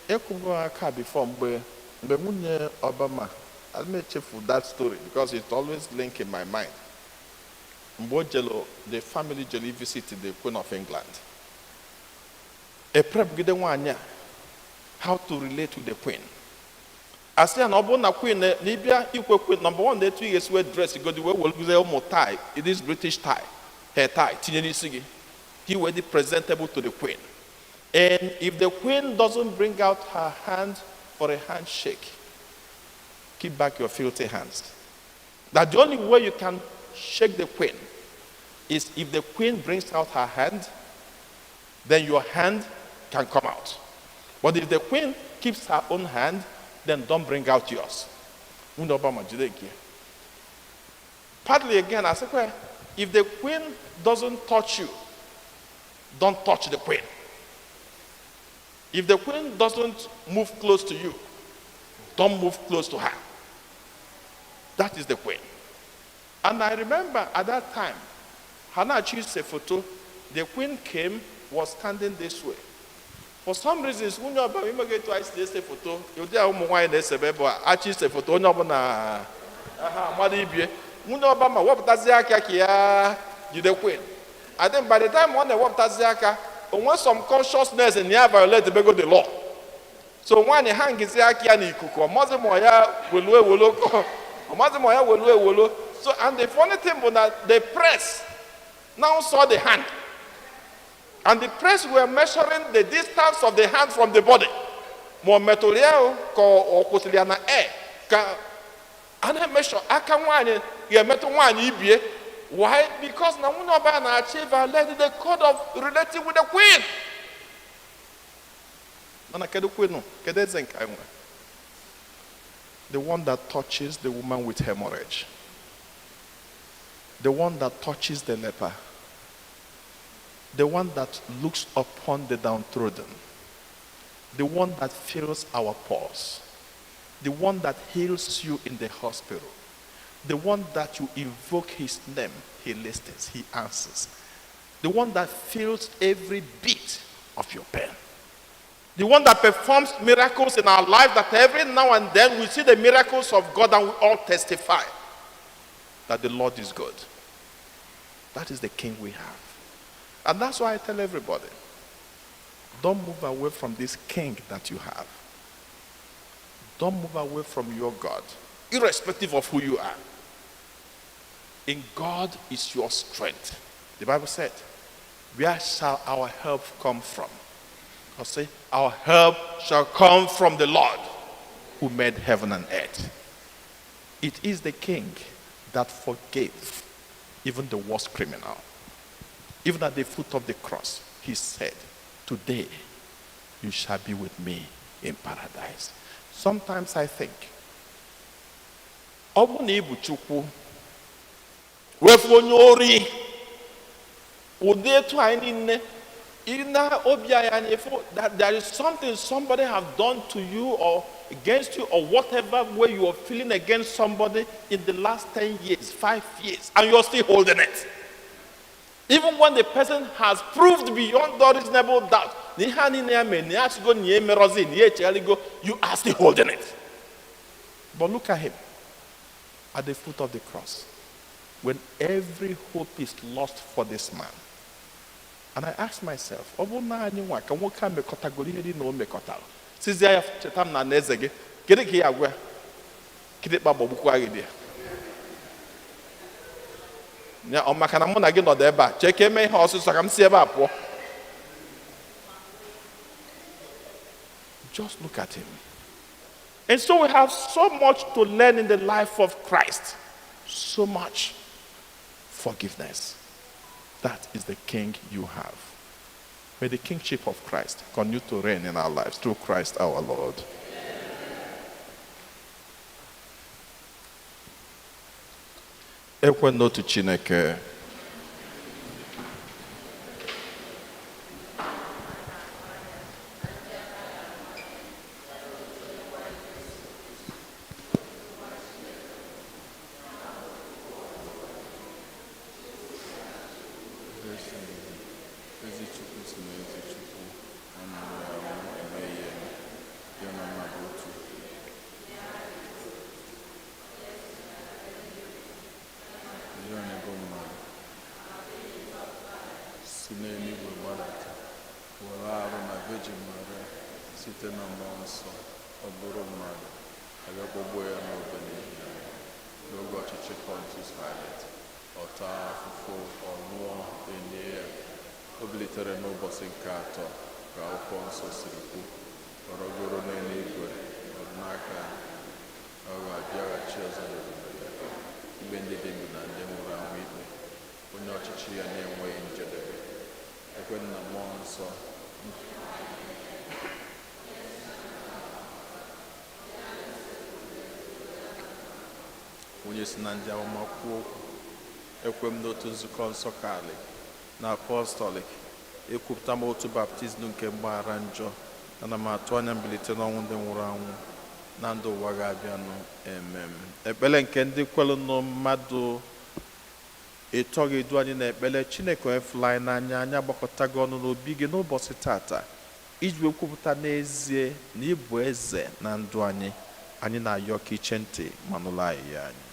Ekwugo aka before, mgbe nwunye Obama, I echefu that story because it always link in my mind. Mgbe o jelu, the family jelu visit the Queen of England, eprepgide nwaanyị a how to relate with the Queen. Asị ya na ọ bụrụ na Queen na ịbịa ikwe Queen, number one, na etu ị ga-esi wee dress godi, wee weluzie ụmụ tie, this British tie, hair tie, tinye n'isi gị ka i wee dị presentable to the Queen. And if the Queen doesn't bring out her hand for a handshake, keep back your filthy hands. That the only way you can shake the Queen is if the Queen brings out her hand, then your hand can come out. But if the Queen keeps her own hand, then don't bring out yours. Nwunye Obama jide nke ya. Partly again, I say, well, if the Queen doesn't touch you, don't touch the Queen. If the Queen doesn't move close to you, don't move close to her. That is the Queen. And I remember at that time, ha na-ese photo, the Queen came, was standing this way. For some reasons, nwunye Obama imego etu anyị si ese foto, ụdị a ụmụ nwaanyị na-esebe bụ achọ ise foto, onye ọbụla aha mmadụ ibie. Nwunye Obama wepụtazi aka ka ya jide Queen. I think by the time ọ na-ewepụtazi aka, o nwee some consciousness na ya violate bego the law. So nwaanyị ha ngizi aka ya n'ikuku, ọmazi ma ya welu ewelu, ọmazi ma ya welu ewelu. So, and the funny thing bụ na the press now saw the hand. And the press were measuring the distance of the hand from the body. Ma ọ metụrụ ya o, ka ọ kwụsịrị ya na air, ka a na-emeasure aka nwaanyị ga-emetụ nwaanyị ibie. Why? Because na nwunye Obama na-achọ violate the code of relating with the Queen. Mana kedu queen? Kedu eze nke anyị nwere? The one that touches the woman with hemorrhage. The one that touches the leper. The one that looks upon the downtrodden, the one that fills our pores, the one that heals you in the hospital, the one that you invoke his name, he listens, he answers, the one that feels every beat of your pain, the one that performs miracles in our life, that every now and then we see the miracles of God and we all testify that the Lord is good. That is the King we have. And that's why I tell everybody, don't move away from this King that you have. Don't move away from your God, irrespective of who you are. In God is your strength. The Bible said, "Where shall our help come from?" I'll say, "Our help shall come from the Lord who made heaven and earth." It is the King that forgave even the worst criminal. Even at the foot of the cross, he said, "Today you shall be with me in paradise." Sometimes I think, ọ bụrụ na ị bụ Chukwu, wefu onye ori, ụdị etu anyị niile, ị na obi anyị anya efu that there is something somebody have done to you or against you or whatever way you are feeling against somebody in the last 10 years, 5 years, and you're still holding it. Even when the person has proved beyond all reasonable doubt, na ihe a niile ya mere na ya asịgo na ya emerọzi na ya echegharịgo, you are still holding it. But look at him at the foot of the cross. When every hope is lost for this man. And I ask myself, ọ bụrụ na anyị nwa ka nwoke a mekọtagoro ihe dị na o mekọtara, sizie ya cheta m na na eze gị, kedu ka ya agwa ya? Kịtịkpa gbagbukwa gị dị ya. Ya ọ maka na mụ na gị nọdụ ebe a, chee ka eme ihe ọsịsọ ka m si ebe a pụọ. Just look at him. And so we have so much to learn in the life of Christ. So much forgiveness. That is the king you have. May the kingship of Christ continue to reign in our lives through Christ our Lord. Ekwe n'otu Chineke. Ezi Chukwu si na ezi Chukwu, ọ mụrụ ya eme ihe, ya na nna bụ otu. Ihe onye bụ mmadụ si n'eluigwe gbadata, were arụ na Virgin Maria site na mmụọ nsọ, ọ bụrụ mmadụ, abịa kpọgbuo ya n'obe n'ihi anyị. N'oge ọchịchị Pontius Pilate, ọ taa afụfụ, ọ nwụọ, enye ya. O bilitere n'ụbọchị nke atọ ka akwụkwọ nsọ siri kwu, ọ rọgoro n'eluigwe, ọ dị n'aka ọ ga-abịaghachi ọzọ n'ebube ya, ikpe ndị dị ndụ na ndị nwụrụ anwụ ikpe, onye ọchịchị ya na-enweghị njedebe. Ekwe na mmụọ nsọ onye si na ndị amụma kwuo okwu, ekwe m n'otu nzukọ nsọ Katọlik na apọstọlik, ekwupụta m otu baptizim nke mgbaghara njọ, ana m atụ anya mbilite n'ọnwụ ndị nwụrụ anwụ na ndụ ụwa ga-abịanụ. Emem. Ekpere nke ndị kwelụnụ mmadụ ịtọghị edu anyị na ekpere. Chineke onye fụrụ anyị n'anya, anyị agbakọtago ọnụ n'obi gị n'ụbọchị tata iji wee kwupụta n'ezie na ị bụ eze na ndụ anyị. Anyị na-ayọ ka iche ntị ma nụrụ anyị ya anyị.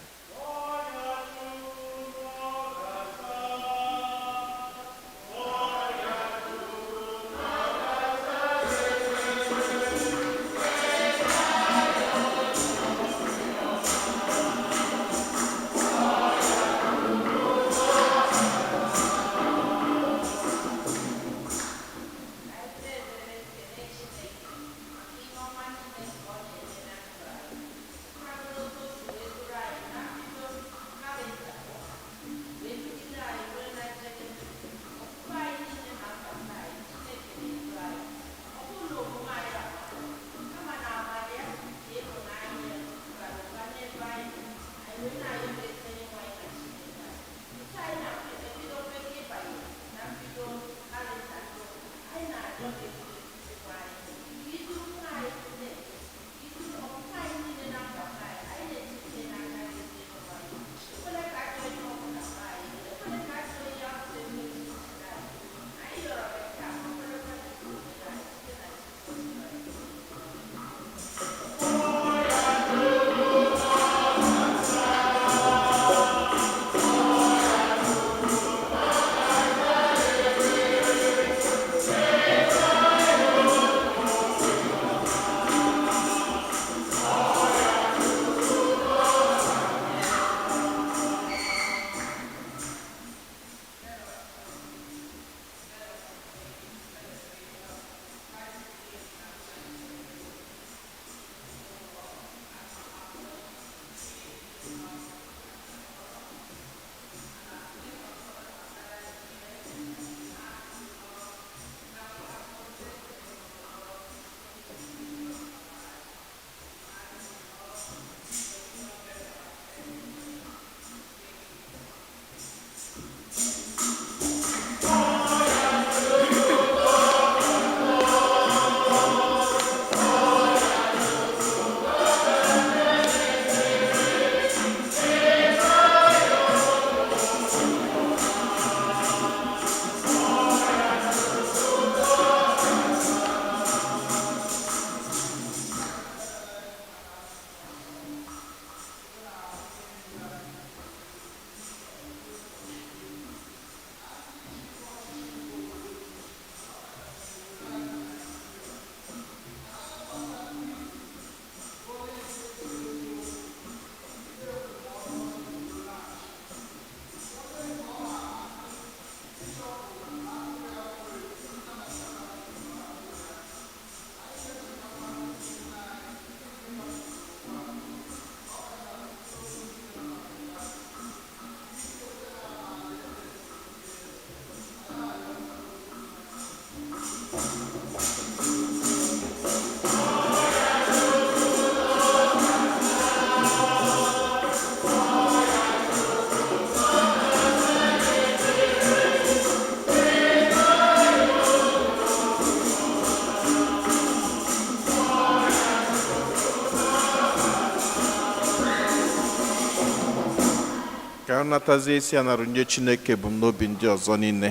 Arụnatazie isi a na-arụnye Chineke ebumnobi ndị ọzọ niile.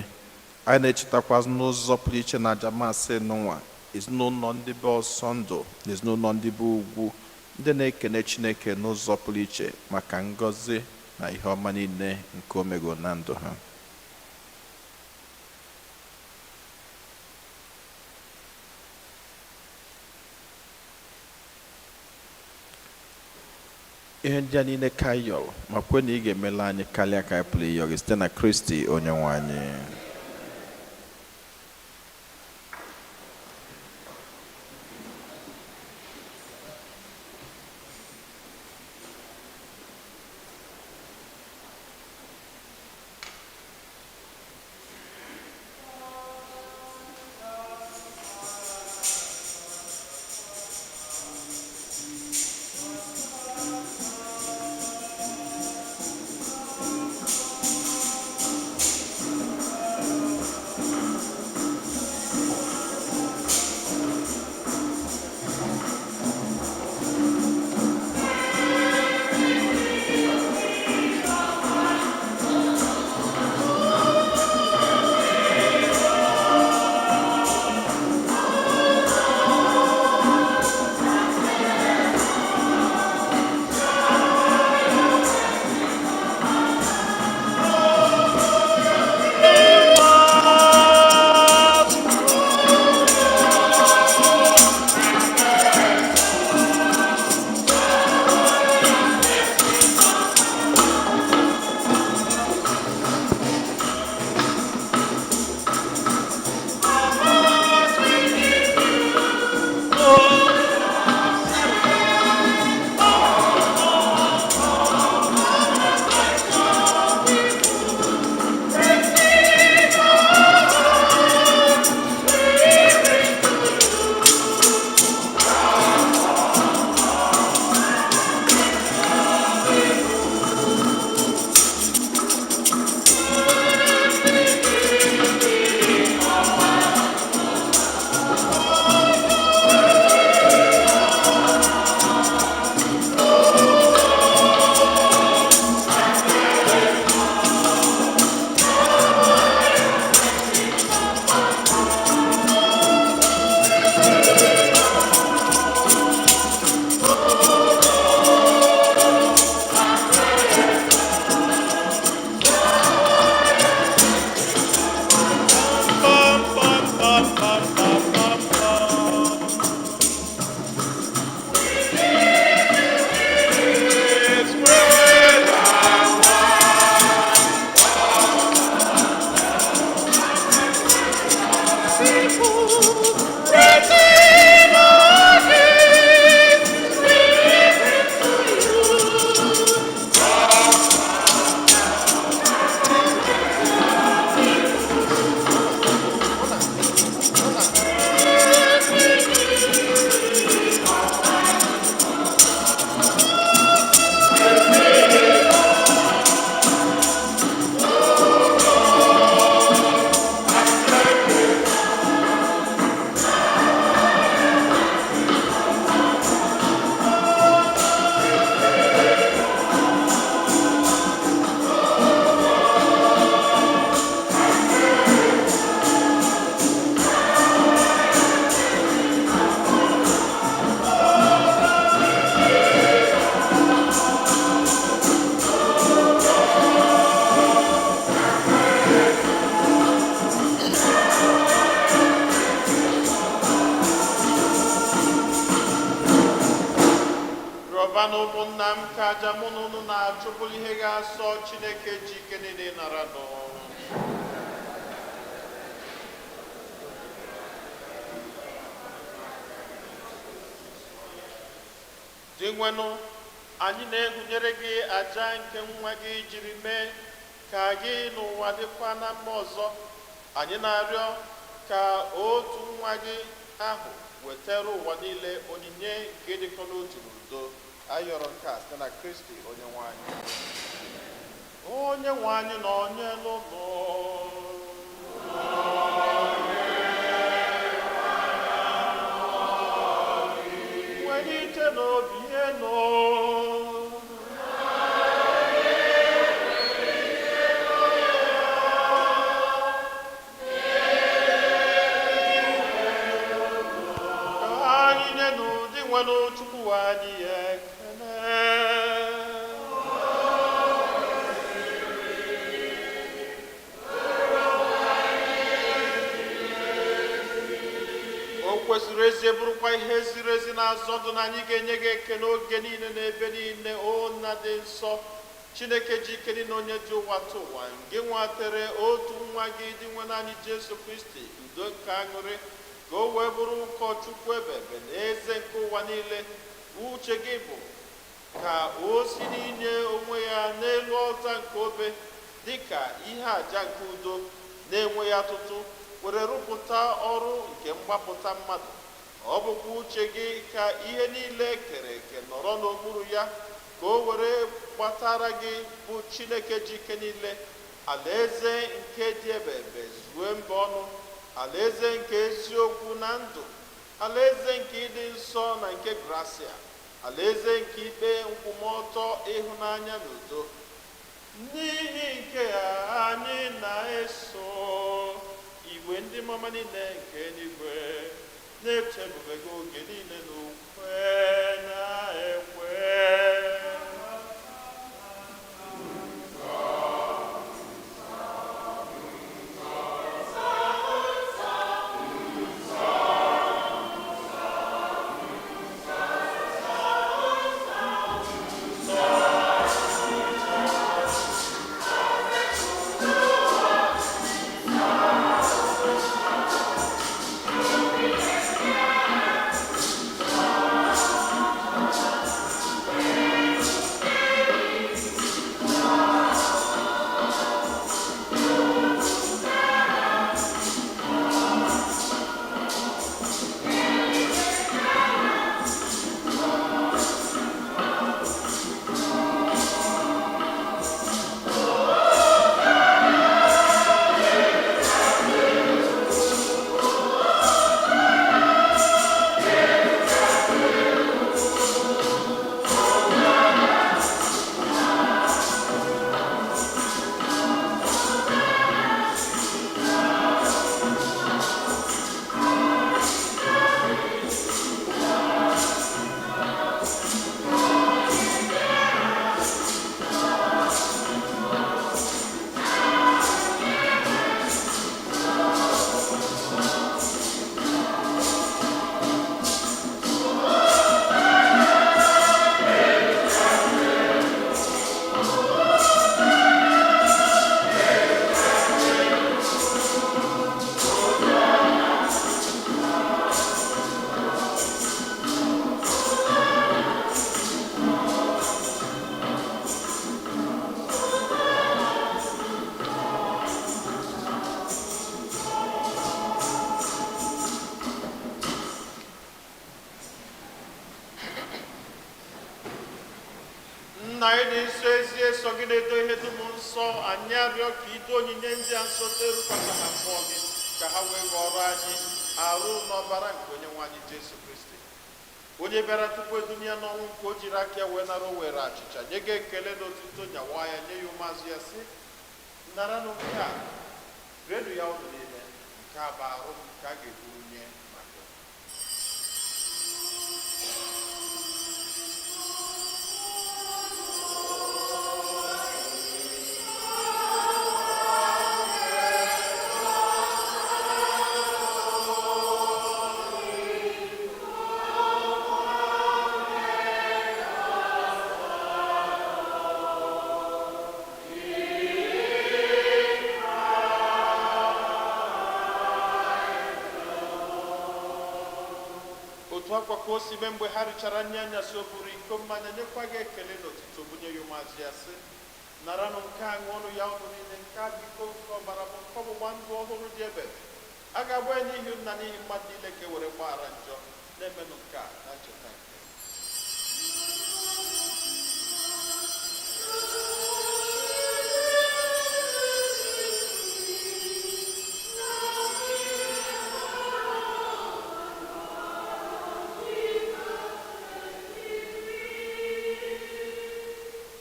Anyị na-echetakwa n'ụzọ pụrụ iche na aja masị n'ụwa ezinụlọ ndị be Ọsọndụ na ezinụlọ ndị be Ugwu, ndị na-ekene Chineke n'ụzọ pụrụ iche maka ngọzi na ihe ọma niile nke o mego na ndụ ha. Ihe ndị a niile ka anyị yọrọ ma kwe na ị ga-emela anyị karịa ka anyị pụrụ ịyọ gị site na Kristi onye nwe anyị. Rịọba na ụmụnna m ka aja mụ na unu na-achụ bụrụ ihe ga-asọ Chineke ji ike niile nara nụ. Dinwenụ, anyị na-egwunyere gị aja nke nwa gị jiri mee ka gị n'ụwa dịkwa na mma ọzọ. Anyị na-arịọ ka otu nwa gị ahụ wetara ụwa niile onyinye nke dịkọ n'otu n'udo. Anyị yọrọ nke a site na Kristi onye nwe anyị. Onye nwe anyị na onye n'ụlọ. Nwere ike n'obi ihe nọ. Kwesịrị ezie, bụrụkwa ihe ziri ezi na-azọ ndụ, na anyị ga-enye gị ekele oge niile na ebe niile, o Nna dị nsọ, Chineke ji ike niile, onye ji ụwa tụ ụwa. Gị nwatere otu nwa gị, dị nwe anyị Jesu Kristi, udo nke aṅụrị, ka o wee bụrụ ụkọchukwu ebebe na eze nke ụwa niile. Uche gị bụ ka o si n'inye onwe ya n'elu ọta nke obe dịka ihe àjà nke udo na-enweghị atụtụ were rụpụta ọrụ nke mgbapụta mmadụ. Ọ bụkwa uche gị ka ihe niile kere eke nọrọ n'okpuru ya, ka o were gbatara gị, bụ Chineke ji ike niile, alaeze nke dị ebebe zue mba ọnụ, alaeze nke eziokwu na ndụ, alaeze nke ịdị nsọ na nke grasia, alaeze nke ikpe nkwụmọtọ, ịhụnanya na udo. N'ihi nke a, anyị na-eso igwe ndị mama niile nke eluigwe na-eche ebube gị oge niile n'ukwe na-ekwe. Nna anyị dị nsọ, ezie so gị na-edo ihe dum nsọ, anyị arịọ ka ido onyinye ndị a nsọ terukwata na mmụọ gị, ka ha wee ghọrọ anyị arụ n'ọbara nke onye nwe anyị Jesu Kristi, onye bịara tupu edunye ya n'ọnwụ nke o jiri aka ya wee nara. O were achịcha, nye gị ekele na otuto, nyawa ya, nye ya ụmụazụ ya, sị: "Naranụ nke a, rienụ ya unu niile. Nke a bụ arụ m nke a ga-eburu nye maka unu." Otu akwa ka o si mee mgbe ha richara nri anyasị, o buru iko mmanya, nyekwa gị ekele na otuto, bunye ya ụmụazụ ya, sị: "Naranụ nke a, ṅụọnụ ya unu niile. Nke a bụ iko nke ọbara bụ nke ọgbụgba ndụ ọhụrụ dị ebebe. A ga-agba ya n'ihi nna, n'ihi mmadụ niile, ka e were gbaghara njọ. Na-emenụ nke a na ncheta nke m."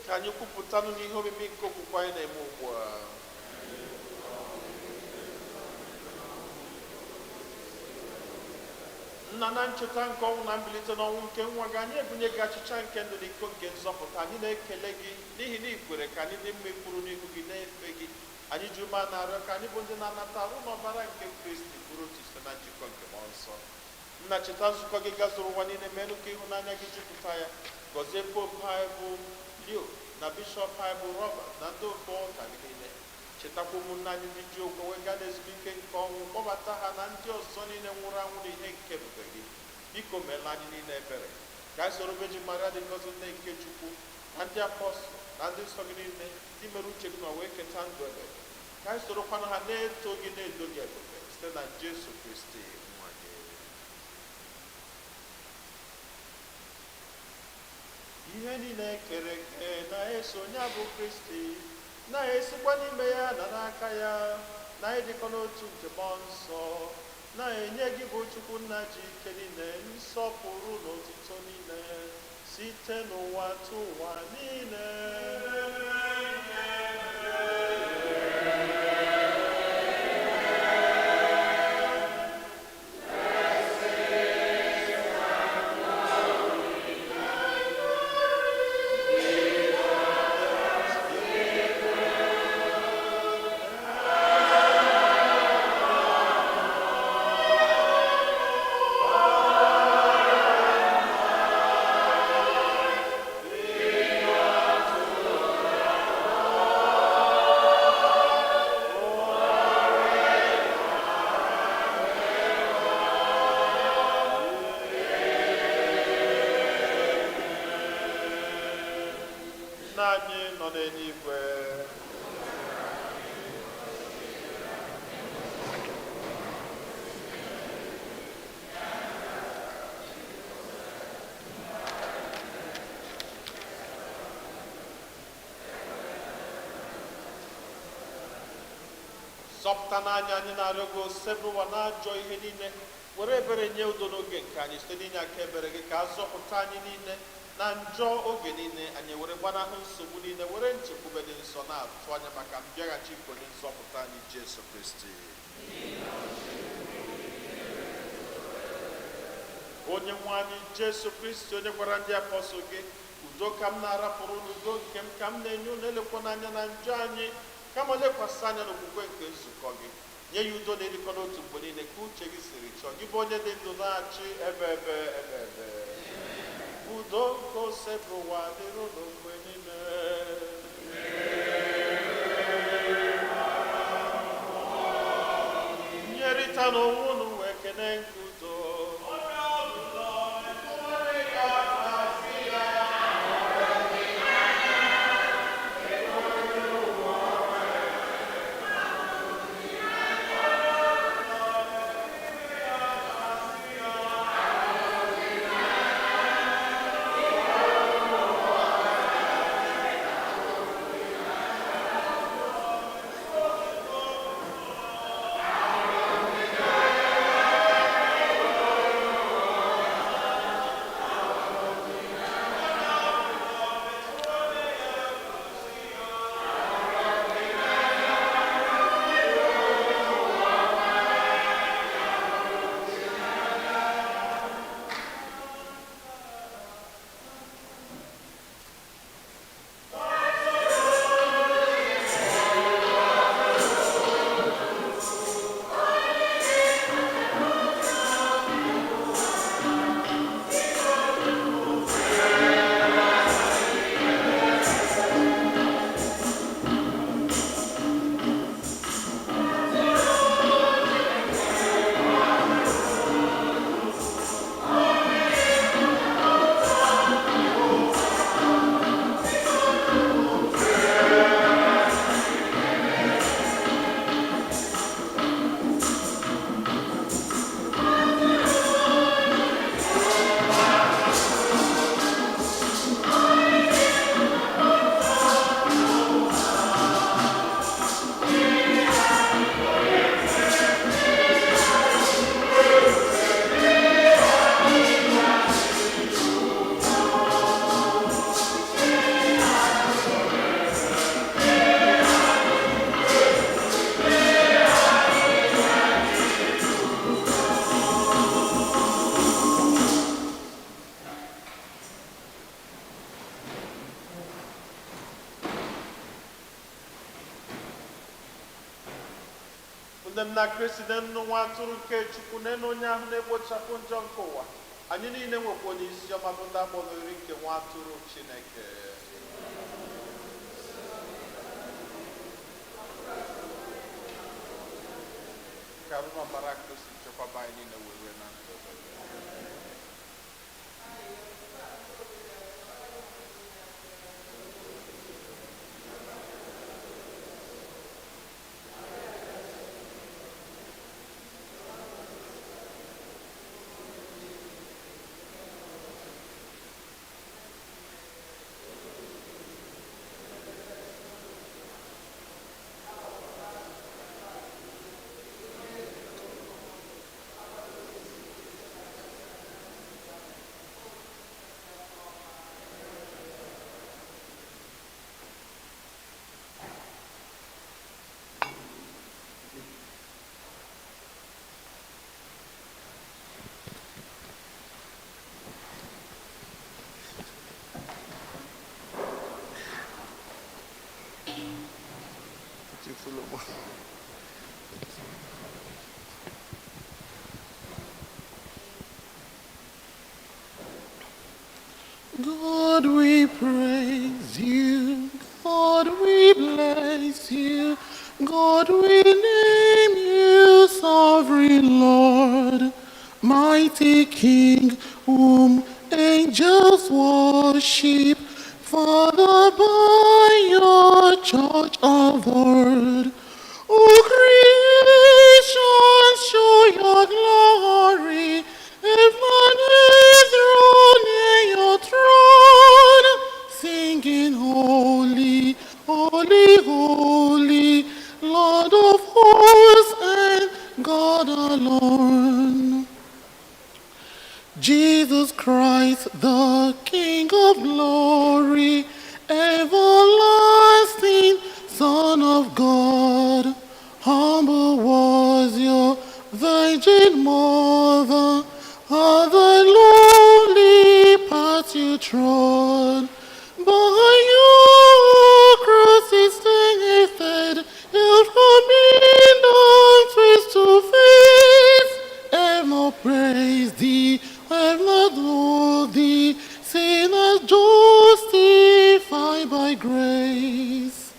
Ka anyị kwupụtanụ n'ihe omimi nke okwukwe anyị na-eme ugbu a. Nna, na ncheta nke ọnwụ na mbilite n'ọnwụ nke nwa gị, anyị ebunye gị achịcha nke ndụ na iko nke nzọpụta. Anyị na-ekele gị n'ihi na ị kwere ka anyị dị mma ikwuru n'ihu gị na-efe gị. Anyị ji ume na-arịọ ka anyị bụ ndị na-anata arụ n'ọbara nke Kristi bụrụ otu site na njikọ nke Mmụọ Nsọ. Nna, cheta nzukọ gị gazuru ụwa niile, menụ ka ịhụnanya gị jupụta ya. Gọzie popu anyị bụ Leo na bishọp anyị bụ Robert na ndị otu ụka gị niile. Chetakwa ụmụnne anyị ndị ji okwe wee gaa n'ezumike nke ọnwụ, kpọbata ha na ndị ọzọ niile nwụrụ anwụ n'ihe nke ebube gị. Biko meela anyị niile ebere, ka anyị soro Virgin Maria dị ngọzi, nne nke Chukwu, na ndị apọstụl na ndị nsọ gị niile ndị mere uche gị ma wee keta ndụ ebebe, ka anyị sorokwana ha na-eto gị, na-edo gị ebube, site na Jesu Kristi nwa gị. Ihe niile kere eke na-eso ya bụ Kristi, na-esikwa n'ime ya na n'aka ya na ịdịkọ n'otu nke mmụọ nsọ, na-enye gị bụ Chukwu Nna ji ike niile nsọpụrụ na otuto niile site n'ụwa tụ ụwa niile. Nna anyị nọ n'eluigwe, zọpụta n'anya anyị na-arịọ gị, osebụwa na ajọ ihe niile, were ebere nye udo n'oge nke anyị. Site n'inye aka ebere gị, ka a zọpụta anyị niile na njọ oge niile, anyị were gbanahụ nsogbu niile, were nchekwube dị nsọ na-atụ anya maka mbịaghachi nke onye nzọpụta anyị Jesu Kristi. Onye nwe anyị Jesu Kristi, onye gwara ndị apọstụl gị, "Udo ka m na-arapụrụ unu, udo nke m ka m na-enye unu, elekwana anya na njọ anyị, kama lekwasị anya n'okwukwe nke nzukọ gị, nye ya udo na ịdịkọ n'otu mgbe niile ka uche gị siri chọọ, gị bụ onye dị ndụ na-achị ebe ebe ebe ebe." Udo nke Osebụrụwa dịrị unu mgbe niile. Nyerịta n'onwe unu wee kene nke udo. Na Kristi nenu nwa atụrụ nke Chukwu, nenu onye ahụ na-ekpochapụ njọ nke ụwa. Anyị niile nwekwa onye isi ọma bụ ndị akpọrọ oriri nke nwa atụrụ Chineke. Ka arụ na ọbara Kristi chekwaba anyị niile wee rue na ndụ ebighị ebi. God, we praise you. God, we bless you. God, we name you sovereign Lord, mighty King, whom angels worship. Father, by your church adored. O creation, show your glory. Heaven is throne in your throne, singing holy, holy, holy, Lord of hosts and God alone. Jesus Christ, the King of glory, everlasting Son of God, humble was your virgin mother, how the lowly path you trod. By your cross is tainted, your forbidden face to face. Ever praise thee, ever adore thee, sinners justified by grace.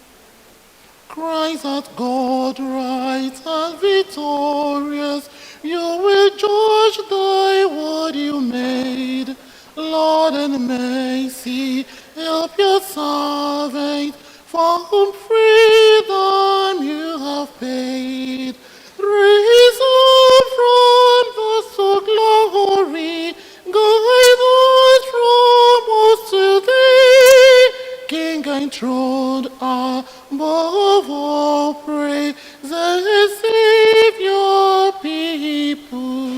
Christ at God right and victorious, you will judge thy word you made. Lord and mercy, help your servant, for whom freedom you have paid. Raise up from us to glory, guide us from us to thee. King enthroned above all praise, and save your people.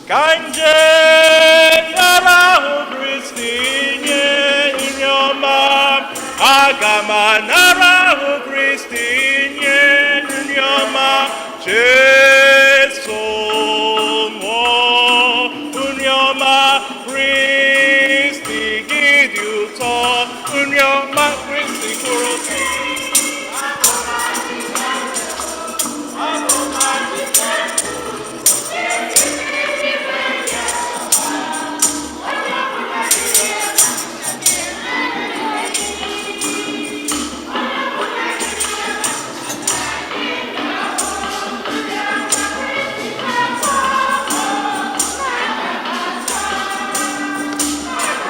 Ka nje nara ahụ Kristi nye nri ọma, aga m anara ahụ Kristi nye nri ọma, Jesu mụọ nri ọma, Kristi gị dị ụtọ, nri ọma Kristi kwụrụ ụtọ. Thank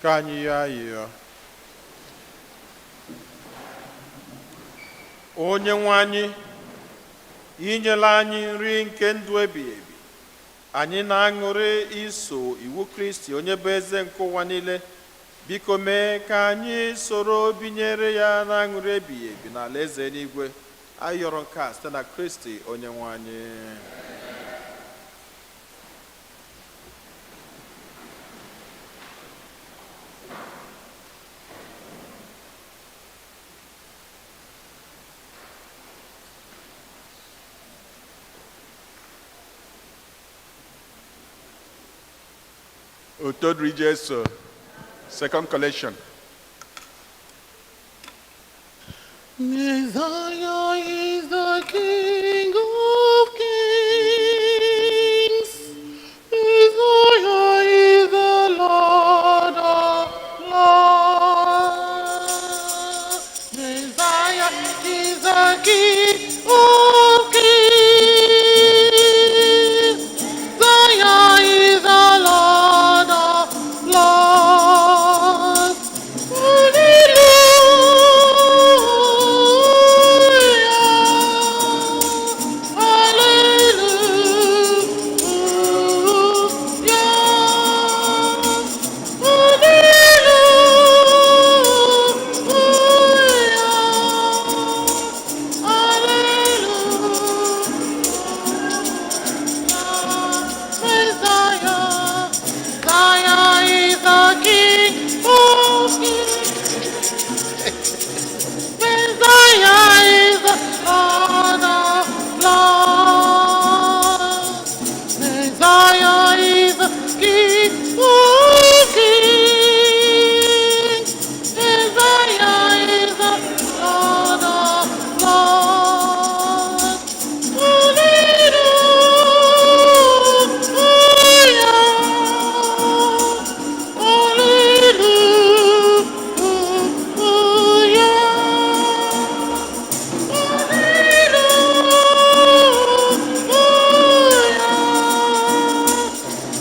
Ka anyị yọọ ayịyọ. Onye nwe anyị, inyela anyị nri nke ndụ ebighị ebi. Anyị na-aṅụrị iso iwu Kristi, onye bụ eze nke ụwa niile. Biko mee ka anyị soro binyere ya na aṅụrị ebighị ebi n'ala eze eluigwe. Anyị yọrọ nke a site na Kristi onye nwe anyị. Otito dịrị Jesu. Second collection. Messiah is the King of kings. Messiah is the Lord of lords. Messiah is the King of kings. Messiah is the Lord of lords. Hallelujah. Hallelujah. Hallelujah. Messiah, Messiah is the King of kings. Messiah is the Lord of lords. Messiah is the King of kings. Messiah is the Lord of lords. Hallelujah. Hallelujah.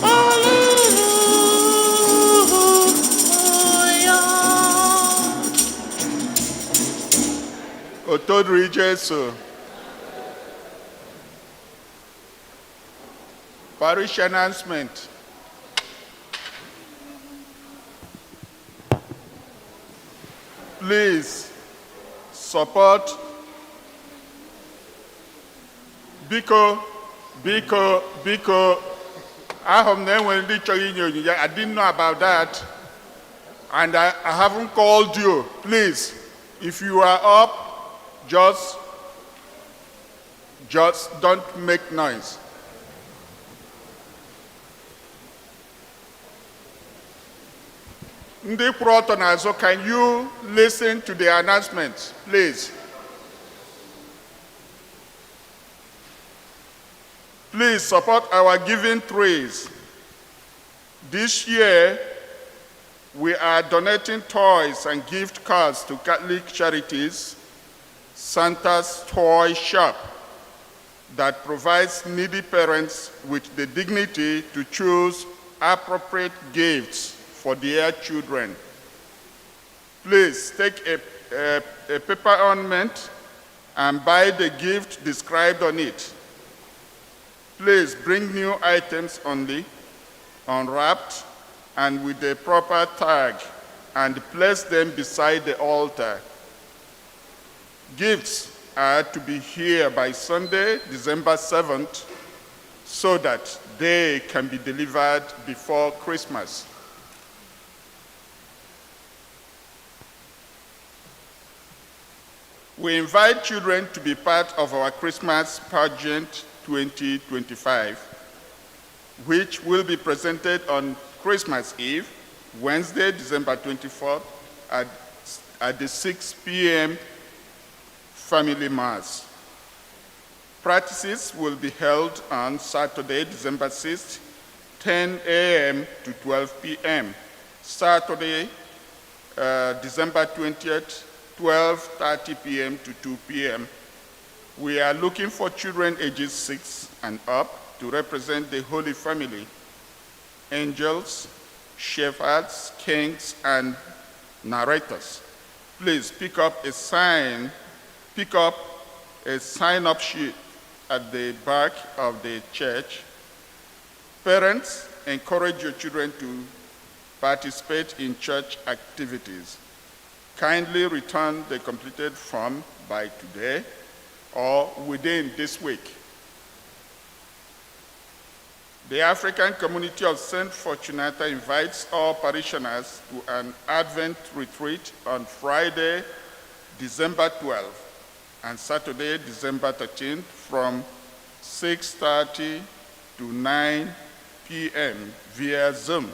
Hallelujah. Otito dịrị Jesu. Parish announcement. Please support. Biko, biko, biko. Ahụ m na enwere ndị chọrọ inye onyinye. I didn't know about that. And I haven't called you. Please, if you are up, just don't make noise. Ndị kwụrụ ọtọ n'azụ, can you listen to the announcement, please? Please support our giving trees. This year, we are donating toys and gift cards to Catholic Charities, Santa's Toy Shop, that provides needy parents with the dignity to choose appropriate gifts for their children. Please take a paper ornament and buy the gift described on it. Please bring new items only, unwrapped and with the proper tag, and place them beside the altar. Gifts are to be here by Sunday, December 7th, so that they can be delivered before Christmas. We invite children to be part of our Christmas pageant 2025, which will be presented on Christmas Eve, Wednesday, December 24th, at the 6 p.m. Family Mass. Practices will be held on Saturday, December 6th, 10 a.m. to 12 p.m. Saturday, December 20th, 12:30 p.m. to 2 p.m. We are looking for children ages 6 and up to represent the Holy Family, angels, shepherds, kings, and narrators. Please pick up a sign-up sheet at the back of the church. Parents, encourage your children to participate in church activities. Kindly return the completed form by today or within this week. The African community of St. Fortunata invites all parishioners to an Advent retreat on Friday, December 12th and Saturday, December 13th from 6:30 to 9 p.m. via Zoom.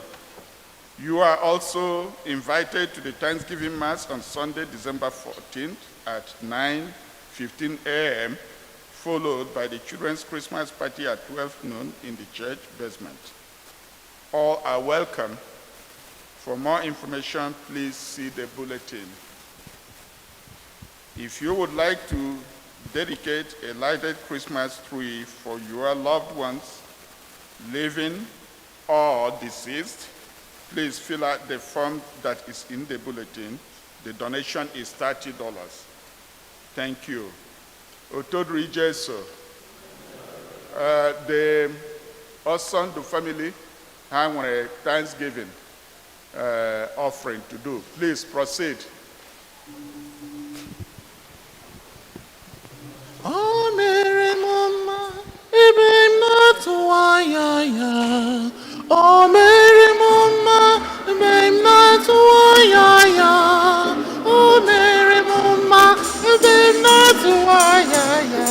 You are also invited to the Thanksgiving Mass on Sunday, December 14th at 9:15 a.m., followed by the children's Christmas party at 12 noon in the church basement. All are welcome. For more information, please see the bulletin. If you would like to dedicate a lighted Christmas tree for your loved ones, living or deceased, please fill out the form that is in the bulletin. The donation is $30. Thank you. Otodri Jesu. The Osondu family ha nwere Thanksgiving offering to do. Please proceed. O mere m mma ebe m na-atụ anya ya. O mere m mma ebe m na-atụ anya ya. O mere m mma ebe m na-atụ anya ya.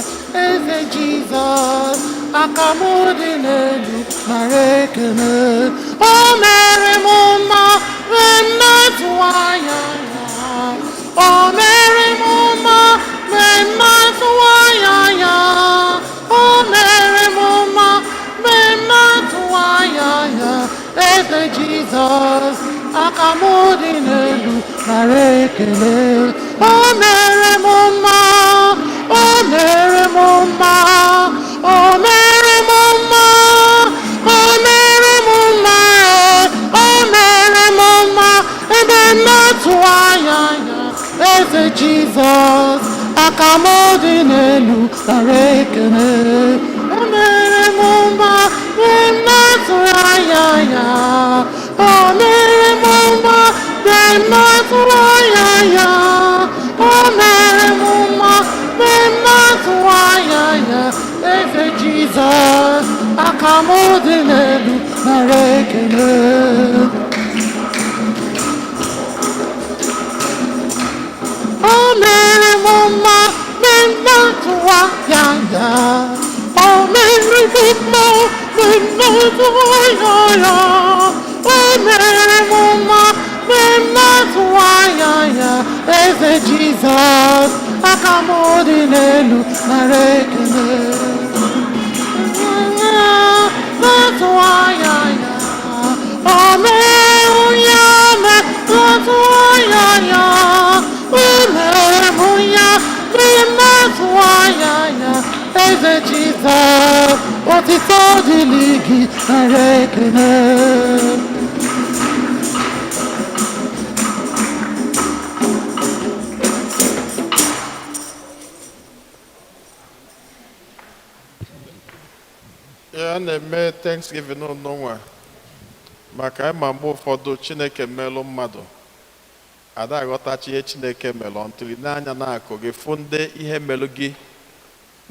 Eze Jizọs, aka m dị n'elu nara ekele. O mere m mma ebe m na-atụ anya ya. O mere m mma mgbe m na-atụ anya ya. O mere m mma mgbe m na-atụ anya ya. Eze Jizọs, aka m dị n'elu nara ekele. O mere m mma, o mere m mma, o mere m mma, o mere m mma, o mere m mma, ebe m na-atụ anya ya. Eze Jizọs, aka m dị n'elu nara ekele. O mere m mma mgbe m na-atụ anya ya. O mere m mma mgbe m na-atụ anya ya. O mere m mma mgbe m na-atụ anya ya. Eze Jizọs, aka m dị n'elu nara ekele. O mere m mma mgbe m na-atụ anya ya. O mere m mma mgbe m na-atụ anya ya. O mere m mma mgbe m na-atụ anya ya. Eze Jizọs, aka m dị n'elu nara ekele. Na-atụ anya ya. O mere ya me na-atụ anya ya. O mere m ya mgbe m na-atụ anya ya. Eze Jizọs, otito dịrị gị nara ekele. Ya na-eme Thanksgiving n'ụnụnwa maka ịma mgbe ụfọdụ Chineke melụ mmadụ ada aghọtachi ihe Chineke melụ ntụli n'anya na-akụ gị fụ ndị ihe melụ gị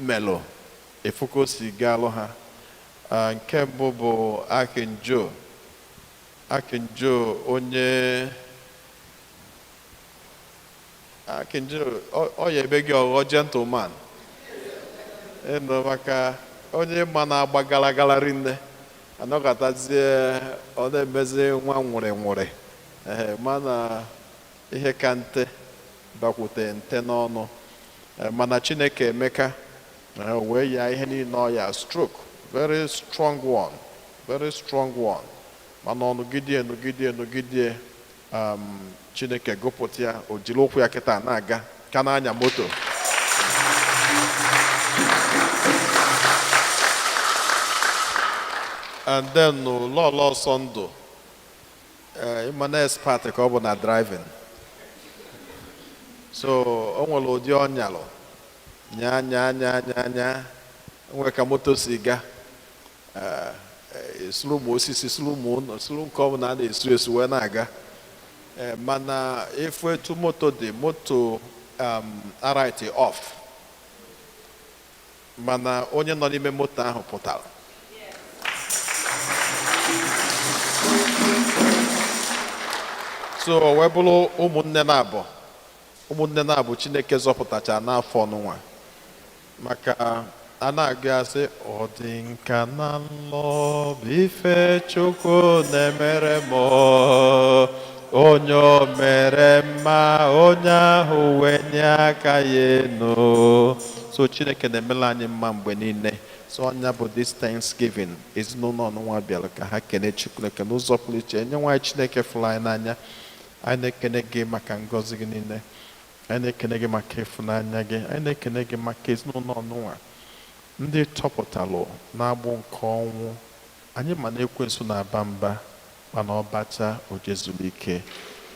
melụ efu ka o si gaalụ ha. Ah, nke mbụ bụ Akinjo. Akinjo, onye Akinjo ọ ya ebe gị ọghọ gentleman ịnụ maka onye ma na-agba gara gara rinne anọkọtazie ọ na-emezi nwa nwụrị nwụrị ee mana ihe ka nte bakwute nte n'ọnụ. Eh, mana Chineke emeka. Eh, o wee ya ihe niile ọ ya stroke, very strong one, very strong one, mana ọ nụgidie nụgidie nụgidie, Chineke gụpụta ya, o jiri ụkwụ ya kịta na-aga ka na-anya moto. And then Lọlọ Ọsọndụ. Ịma na expert ka ọ bụ na driving, so o nwere ụdị ọnyalụ nya nya nya nya nya nwere ka moto si ga. Esuru ụmụ osisi, suru ụmụ ụlọ, suru nke ọbụla a na-esu esu wee na-aga. Mana efu etu moto dị, moto a write off, mana onye nọ n'ime moto ahụ pụtara. So o wee bụrụ ụmụnne na-abụ, ụmụnne na-abụ Chineke zọpụtacha n'afọ ọnụnwa, maka a na-agụ ya sị, ọ dị nka na nlọ bụ ife Chukwu na-emere m, onye o mere mma, onye ahụ wee nye aka ya enu. So Chineke na-emela anyị mma mgbe niile. So ọnya bụ this Thanksgiving, ezinụlọ ọnụnwa bịara ka ha kene Chineke n'ụzọ pụrụ iche. Nye nwaanyị, Chineke fụrụ anyị n'anya, anyị na-ekene gị maka ngọzi gị niile, anyị na-ekene gị maka ịfụnanya gị, anyị na-ekene gị maka ezinụlọ ọnụnwa ndị tọpụtalụ na-agbụ nke ọnwụ. Anyị ma na ekwensu na-aba mba, mana ọbacha o jezuru ike,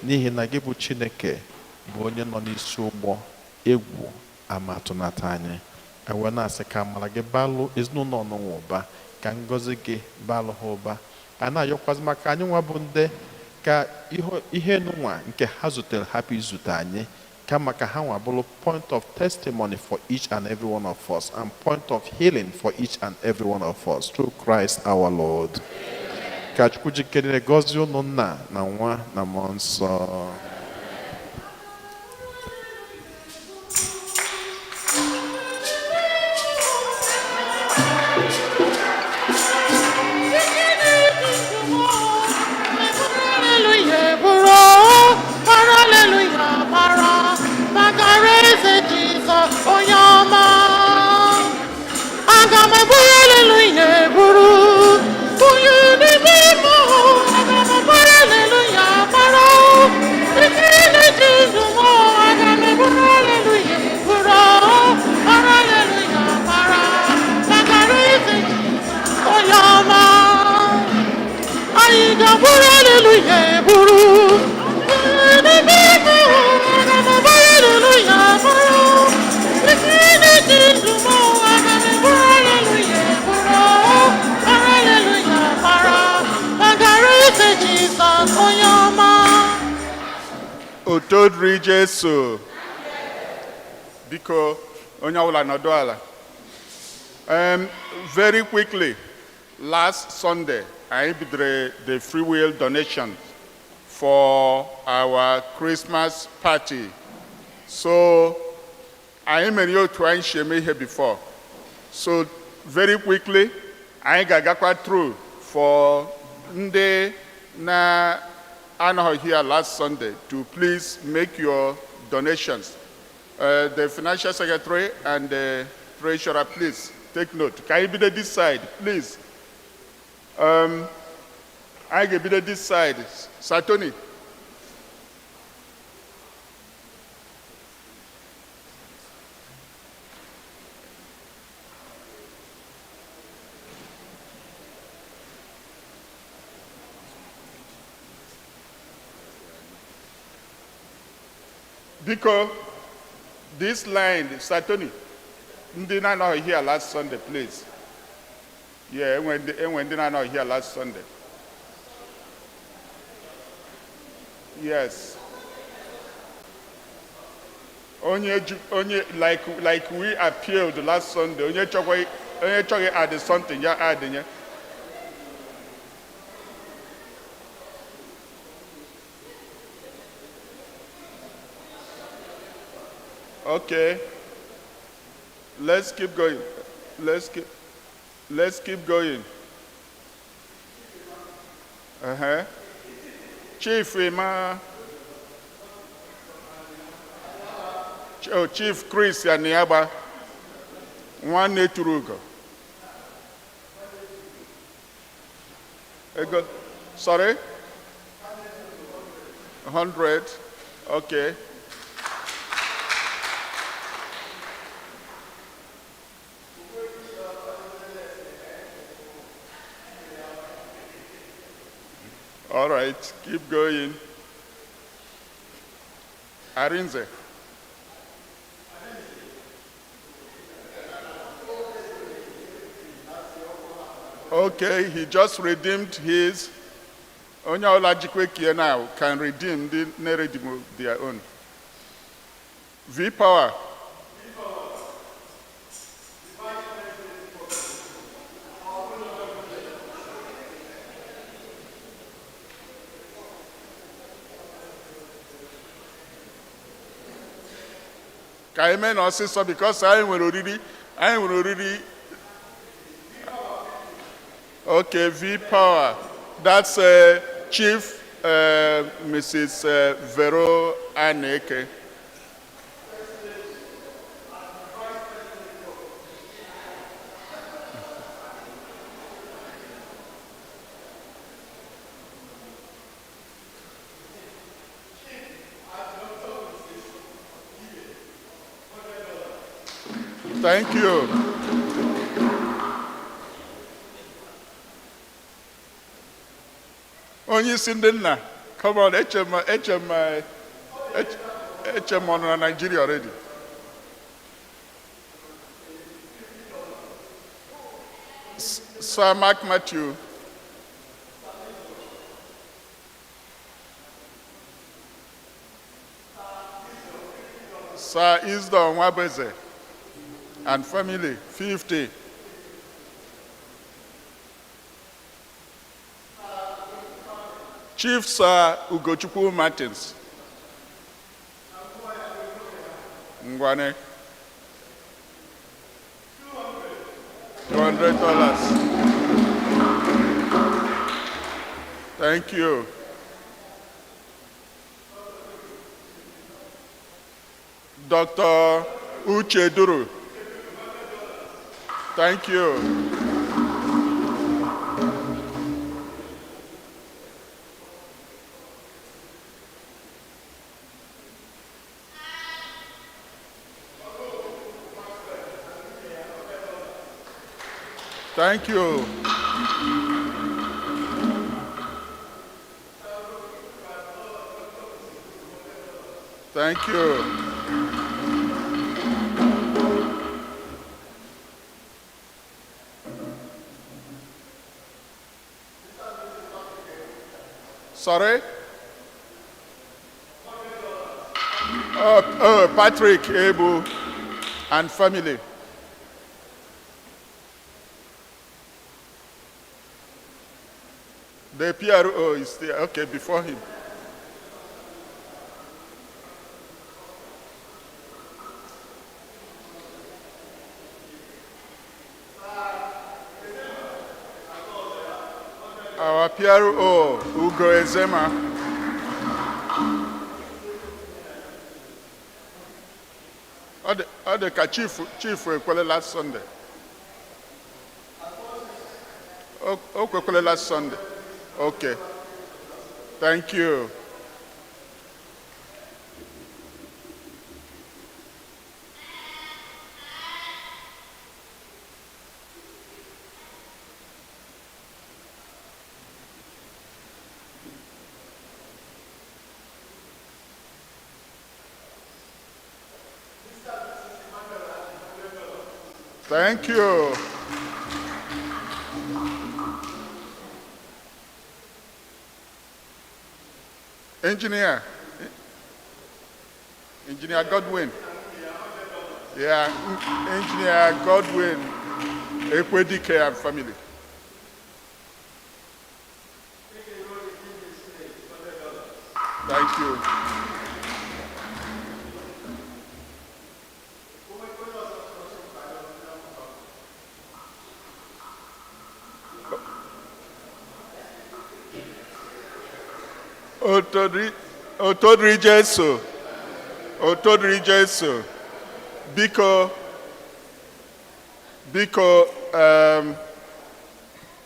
n'ihi na gị bụ Chineke bụ onye nọ n'isi ụgbọ, egwu ama atụnata anyị. Anyị wee na-asị ka amara gị balụ ezinụlọ ọnụnwa ụba, ka ngọzi gị balụ ha ụba. A na-ayọkwazi maka anyị nwa bụ ndị ka ihe nụnwa nke ha zutere hapụ izute anyị, kama ka ha nwa bụrụ point of testimony for each and every one of us and point of healing for each and every one of us, through Christ our Lord. Ka Chukwu jikere gọzie unu, nna na nwa na mmụọ nsọ. Hallelujah, bụrụ hallelujah mara maka eze Jizọs onye ọma. Aga m ebu hallelujah bụrụ onye n'ime mmụọ. Aga m ebu hallelujah mara ike na-eji ndụ m. Aga m ebu hallelujah bụrụ hallelujah mara maka eze Jizọs onye ọma. Anyị ga-abụrụ haleluya eburu n'ime mmụọ. Aga m abụ haleluya bụrụ ike na-eji ndụ m. Aga m eburu haleluya eburu haleluya mara maka eze Jizọs onye ọma. Otito dịrị Jesu. Biko, onye ọbụla nọdụ ala. Very quickly, last Sunday, anyị bidoro the free will donation for our Christmas party. So, anyị mere ya otu anyị si eme ihe before. So, very quickly, anyị ga-agakwa through for ndị na-anọghị here last Sunday to please make your donations. The financial secretary and the treasurer, please take note. Ka anyị bido this side, please? Anyị ga-ebido this side. Satoni. Biko, this line, Satoni, ndị na-anọghị here last Sunday, please. Yeah, enwe ndị na-anọghị here last Sunday. Yes. Onye onye like we appealed last Sunday, onye chọkwa, onye chọghị add something, ya add ya. Okay. Let's keep going. Let's keep going. Chief Emma. Oh, Chief Chris Aniaba. Nwanne Turugo. Ego, sorry? 100. Okay. All right, keep going. Arinze. Okay, he just redeemed his. Onye ọla jikwa kie now can redeem the na-redeem their own. V power. Ka anyị mee na ọsịsọ because anyị nwere oriri, anyị nwere oriri. Okay, V power. That's Chief Mrs. Vero Aneke. Thank you. Onye isi ndị nna, come on, eche m eche m eche m ọ nọ na Nigeria already. Sir Mark Matthew. Sir Isdor Nwabeze and family, 50. Chief Sir Ugochukwu Martins. Ngwane. $200. Thank you. Dr. Uche Duru. Thank you. Thank you. Thank you. Sorry? Oh, Patrick Ebu and family. The PRO is there. Okay, before him. Our PRO, Ugo Ezema. Ọ dị ka chief ekwele last Sunday. O kwekwele last Sunday. Okay. Thank you. Thank you. Engineer. Engineer Godwin. Yeah, Engineer Godwin, Ekwedike and family. Thank you. Otodri Jesu. Otodri Jesu. Biko, biko,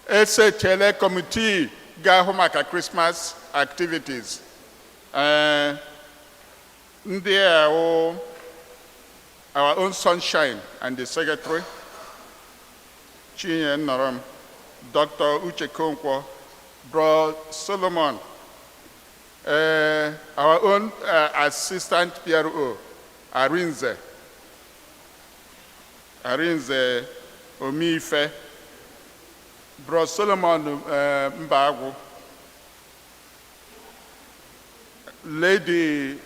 esetele committee ga-ahụ maka Christmas activities. Ndị a wụ our own sunshine and the secretary, Chinye Nnorom, Dr. Uche Konkwo, Bro Solomon, our own assistant PRO, Arinze, Arinze Omife, Bro Solomon Mbagwu, Lady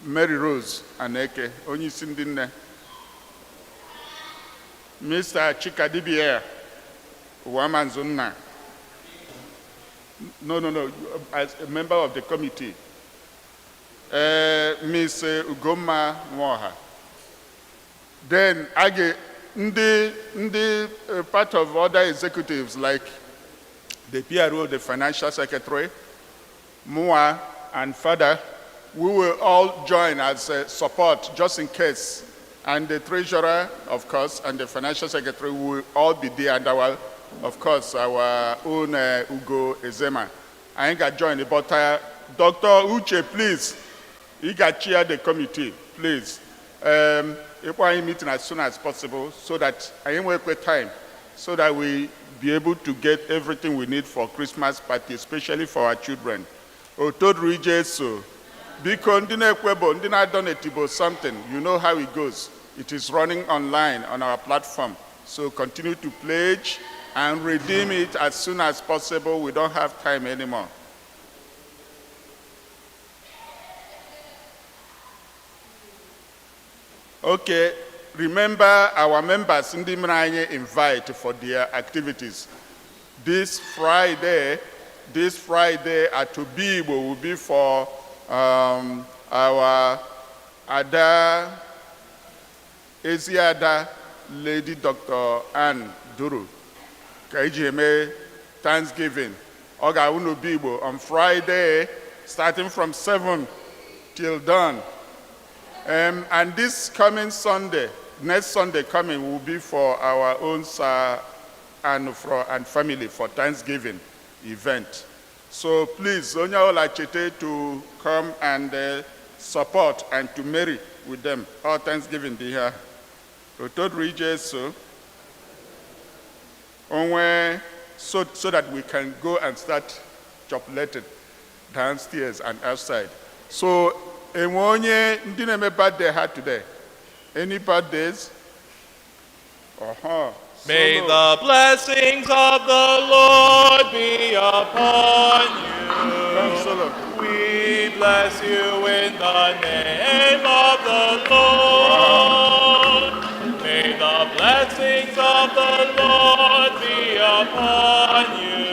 Mary Rose Aneke, onye isi ndị nne, Mr. Chikadibia Uwamanzunna. No, no, no, as a member of the committee. Ms. Ugomma Nwoha. Then, aga ndị part of other executives like the PRO, the financial secretary, Mua, and Father, we will all join as support just in case. And the treasurer, of course, and the financial secretary will all be there, and our, of course, our own Ugo Ezema. I ain't got join, but Dr. Uche, please, you got chair the committee, please. If we meeting as soon as possible so that I work with time, so that we be able to get everything we need for Christmas party, especially for our children. Otodru Jesu. Biko ndị na-ekwebo, ndị na-adonate something, you know how it goes. It is running online on our platform. So continue to pledge and redeem it as soon as possible. We don't have time anymore. Okay, remember our members, ndị mere anyị invite for their activities. This Friday at Obigbo will be for our Ada, Eziada Lady Dr. Ann Duru. Ka eji eme Thanksgiving. Ọ ga-awụ n'Obigbo on Friday, starting from 7 till dawn. And this coming Sunday, next Sunday coming, will be for our own Sir Anufro and family for Thanksgiving event. So please, onye ọbụla chete to come and support and to marry with them. All Thanksgiving dị here. Otodru Jesu. Onwe, so that we can go and start chocolating downstairs and outside. So, enwe onye ndị na-eme birthday ha today? Any birthdays? Uh-huh. May Solo. the blessings of the Lord be upon you. Come, solo. We bless you in the name of the Lord. May the blessings of the Lord be upon you.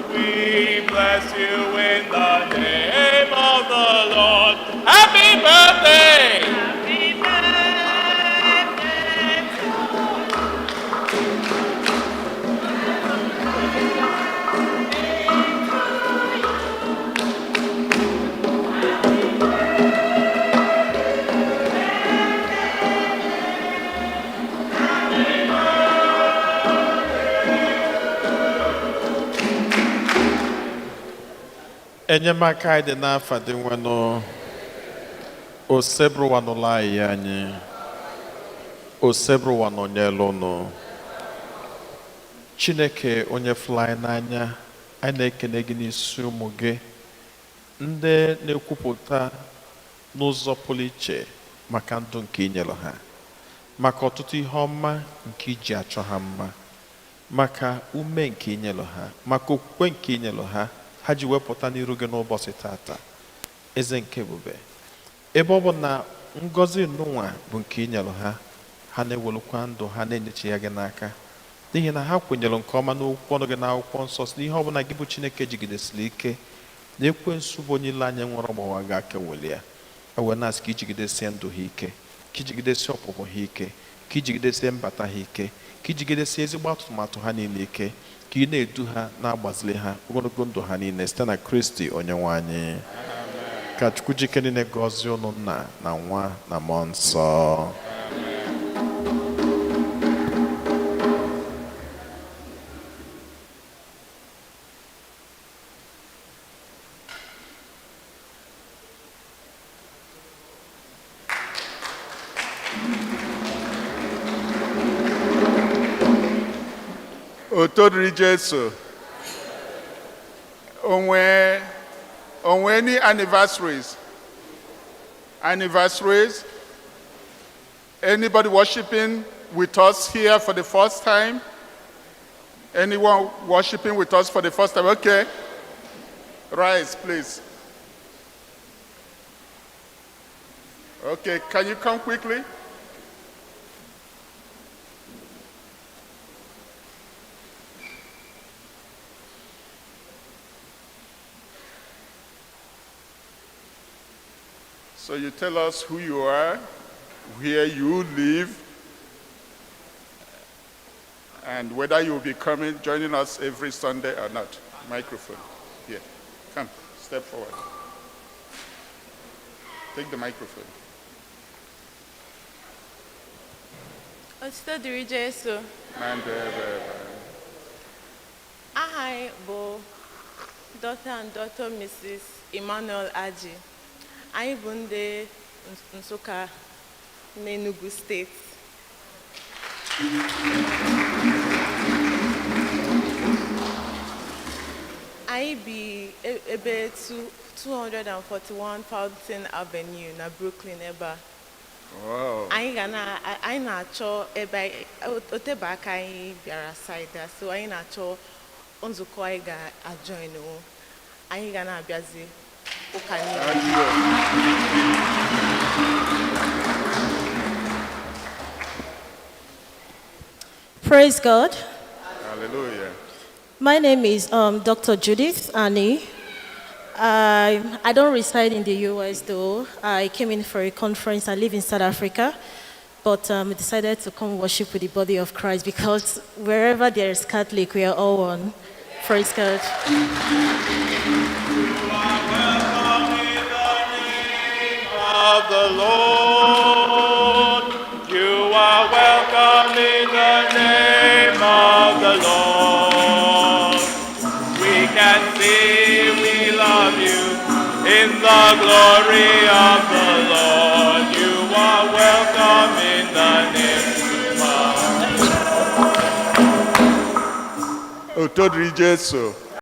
We bless you in the name of the Lord. Happy birthday! Happy birthday to Enyemaka anyị dị n'afa dị nwenụ Osebụrụwa n'ụlọ anyị anyị Osebụrụwa nọnyere ụnụ. Chineke onye fụrụ anyị n'anya, anyị na-ekene gị n'isi ụmụ gị ndị na-ekwupụta n'ụzọ pụrụ iche maka ndụ nke i nyere ha, maka ọtụtụ ihe ọma nke iji achọ ha mma, maka ume nke i nyere ha, maka okwukwe nke i nyere ha, ha ji wepụta n'iru gị n'ụbọchị tata. Eze nke ebube, ebe ọ bụ na ngọzi nụnwa bụ nke i nyere ha, ha na-ewelukwa ndụ ha na-enyechi ya gị n'aka, n'ihi na ha kwenyere nke ọma n'okwu ọnụ gị n'akwụkwọ nsọ si na ihe ọbụla gị bụ Chineke jigidesiri ike na ekwensu bụ onye ile anya nwere ọgbawa ga-aka weli ya. E wee na-asị ka ijigidesie ndụ ha ike, ka ijigidesie ọpụpụ ha ike, ka ijigidesie mbata ha ike, ka ijigidesie ezigbo atụmatụ ha niile ike, ka ị na-edu ha, na-agbazili ha ogologo ndụ ha niile, site na Kristi onye nwe anyị. Ka Chukwu jike niile gọzie ụnụ, nna na nwa na mmụọ nsọ. Otodri Jesu. Onwe any anniversaries? Anniversaries? Anybody worshiping with us here for the first time? Anyone worshiping with us for the first time? Okay. Rise, please. Okay, can you come quickly? So you tell us who you are, where you live, and whether you'll be coming, joining us every Sunday or not. Microphone. Here. Come, step forward. Take the microphone. Otito dịrị Jesu. And Aha anyị bụ Dr. and Dr. Mrs. Emmanuel Aji. Anyị bụ ndị Nsụka n'Enugu steeti. Anyị bi ebe 241 Fountain Avenue na Brooklyn ebe a. Wow. Anyị ga na anyị na-achọ ebe otebe aka anyị bịara side a, so anyị na-achọ nzukọ anyị ga-ajoin o. Anyị ga na-abịazi ụka niile. Praise God. Hallelujah. My name is Dr. Judith Annie. I don't reside in the US though. I came in for a conference. I live in South Africa, but decided to come worship with the body of Christ because wherever there is Catholic, we are all one. Praise God. Of the Lord. You are welcome in the name of the Lord. We can see we love you in the glory of the Lord. You are welcome in the name of Otito dịrị Jesu.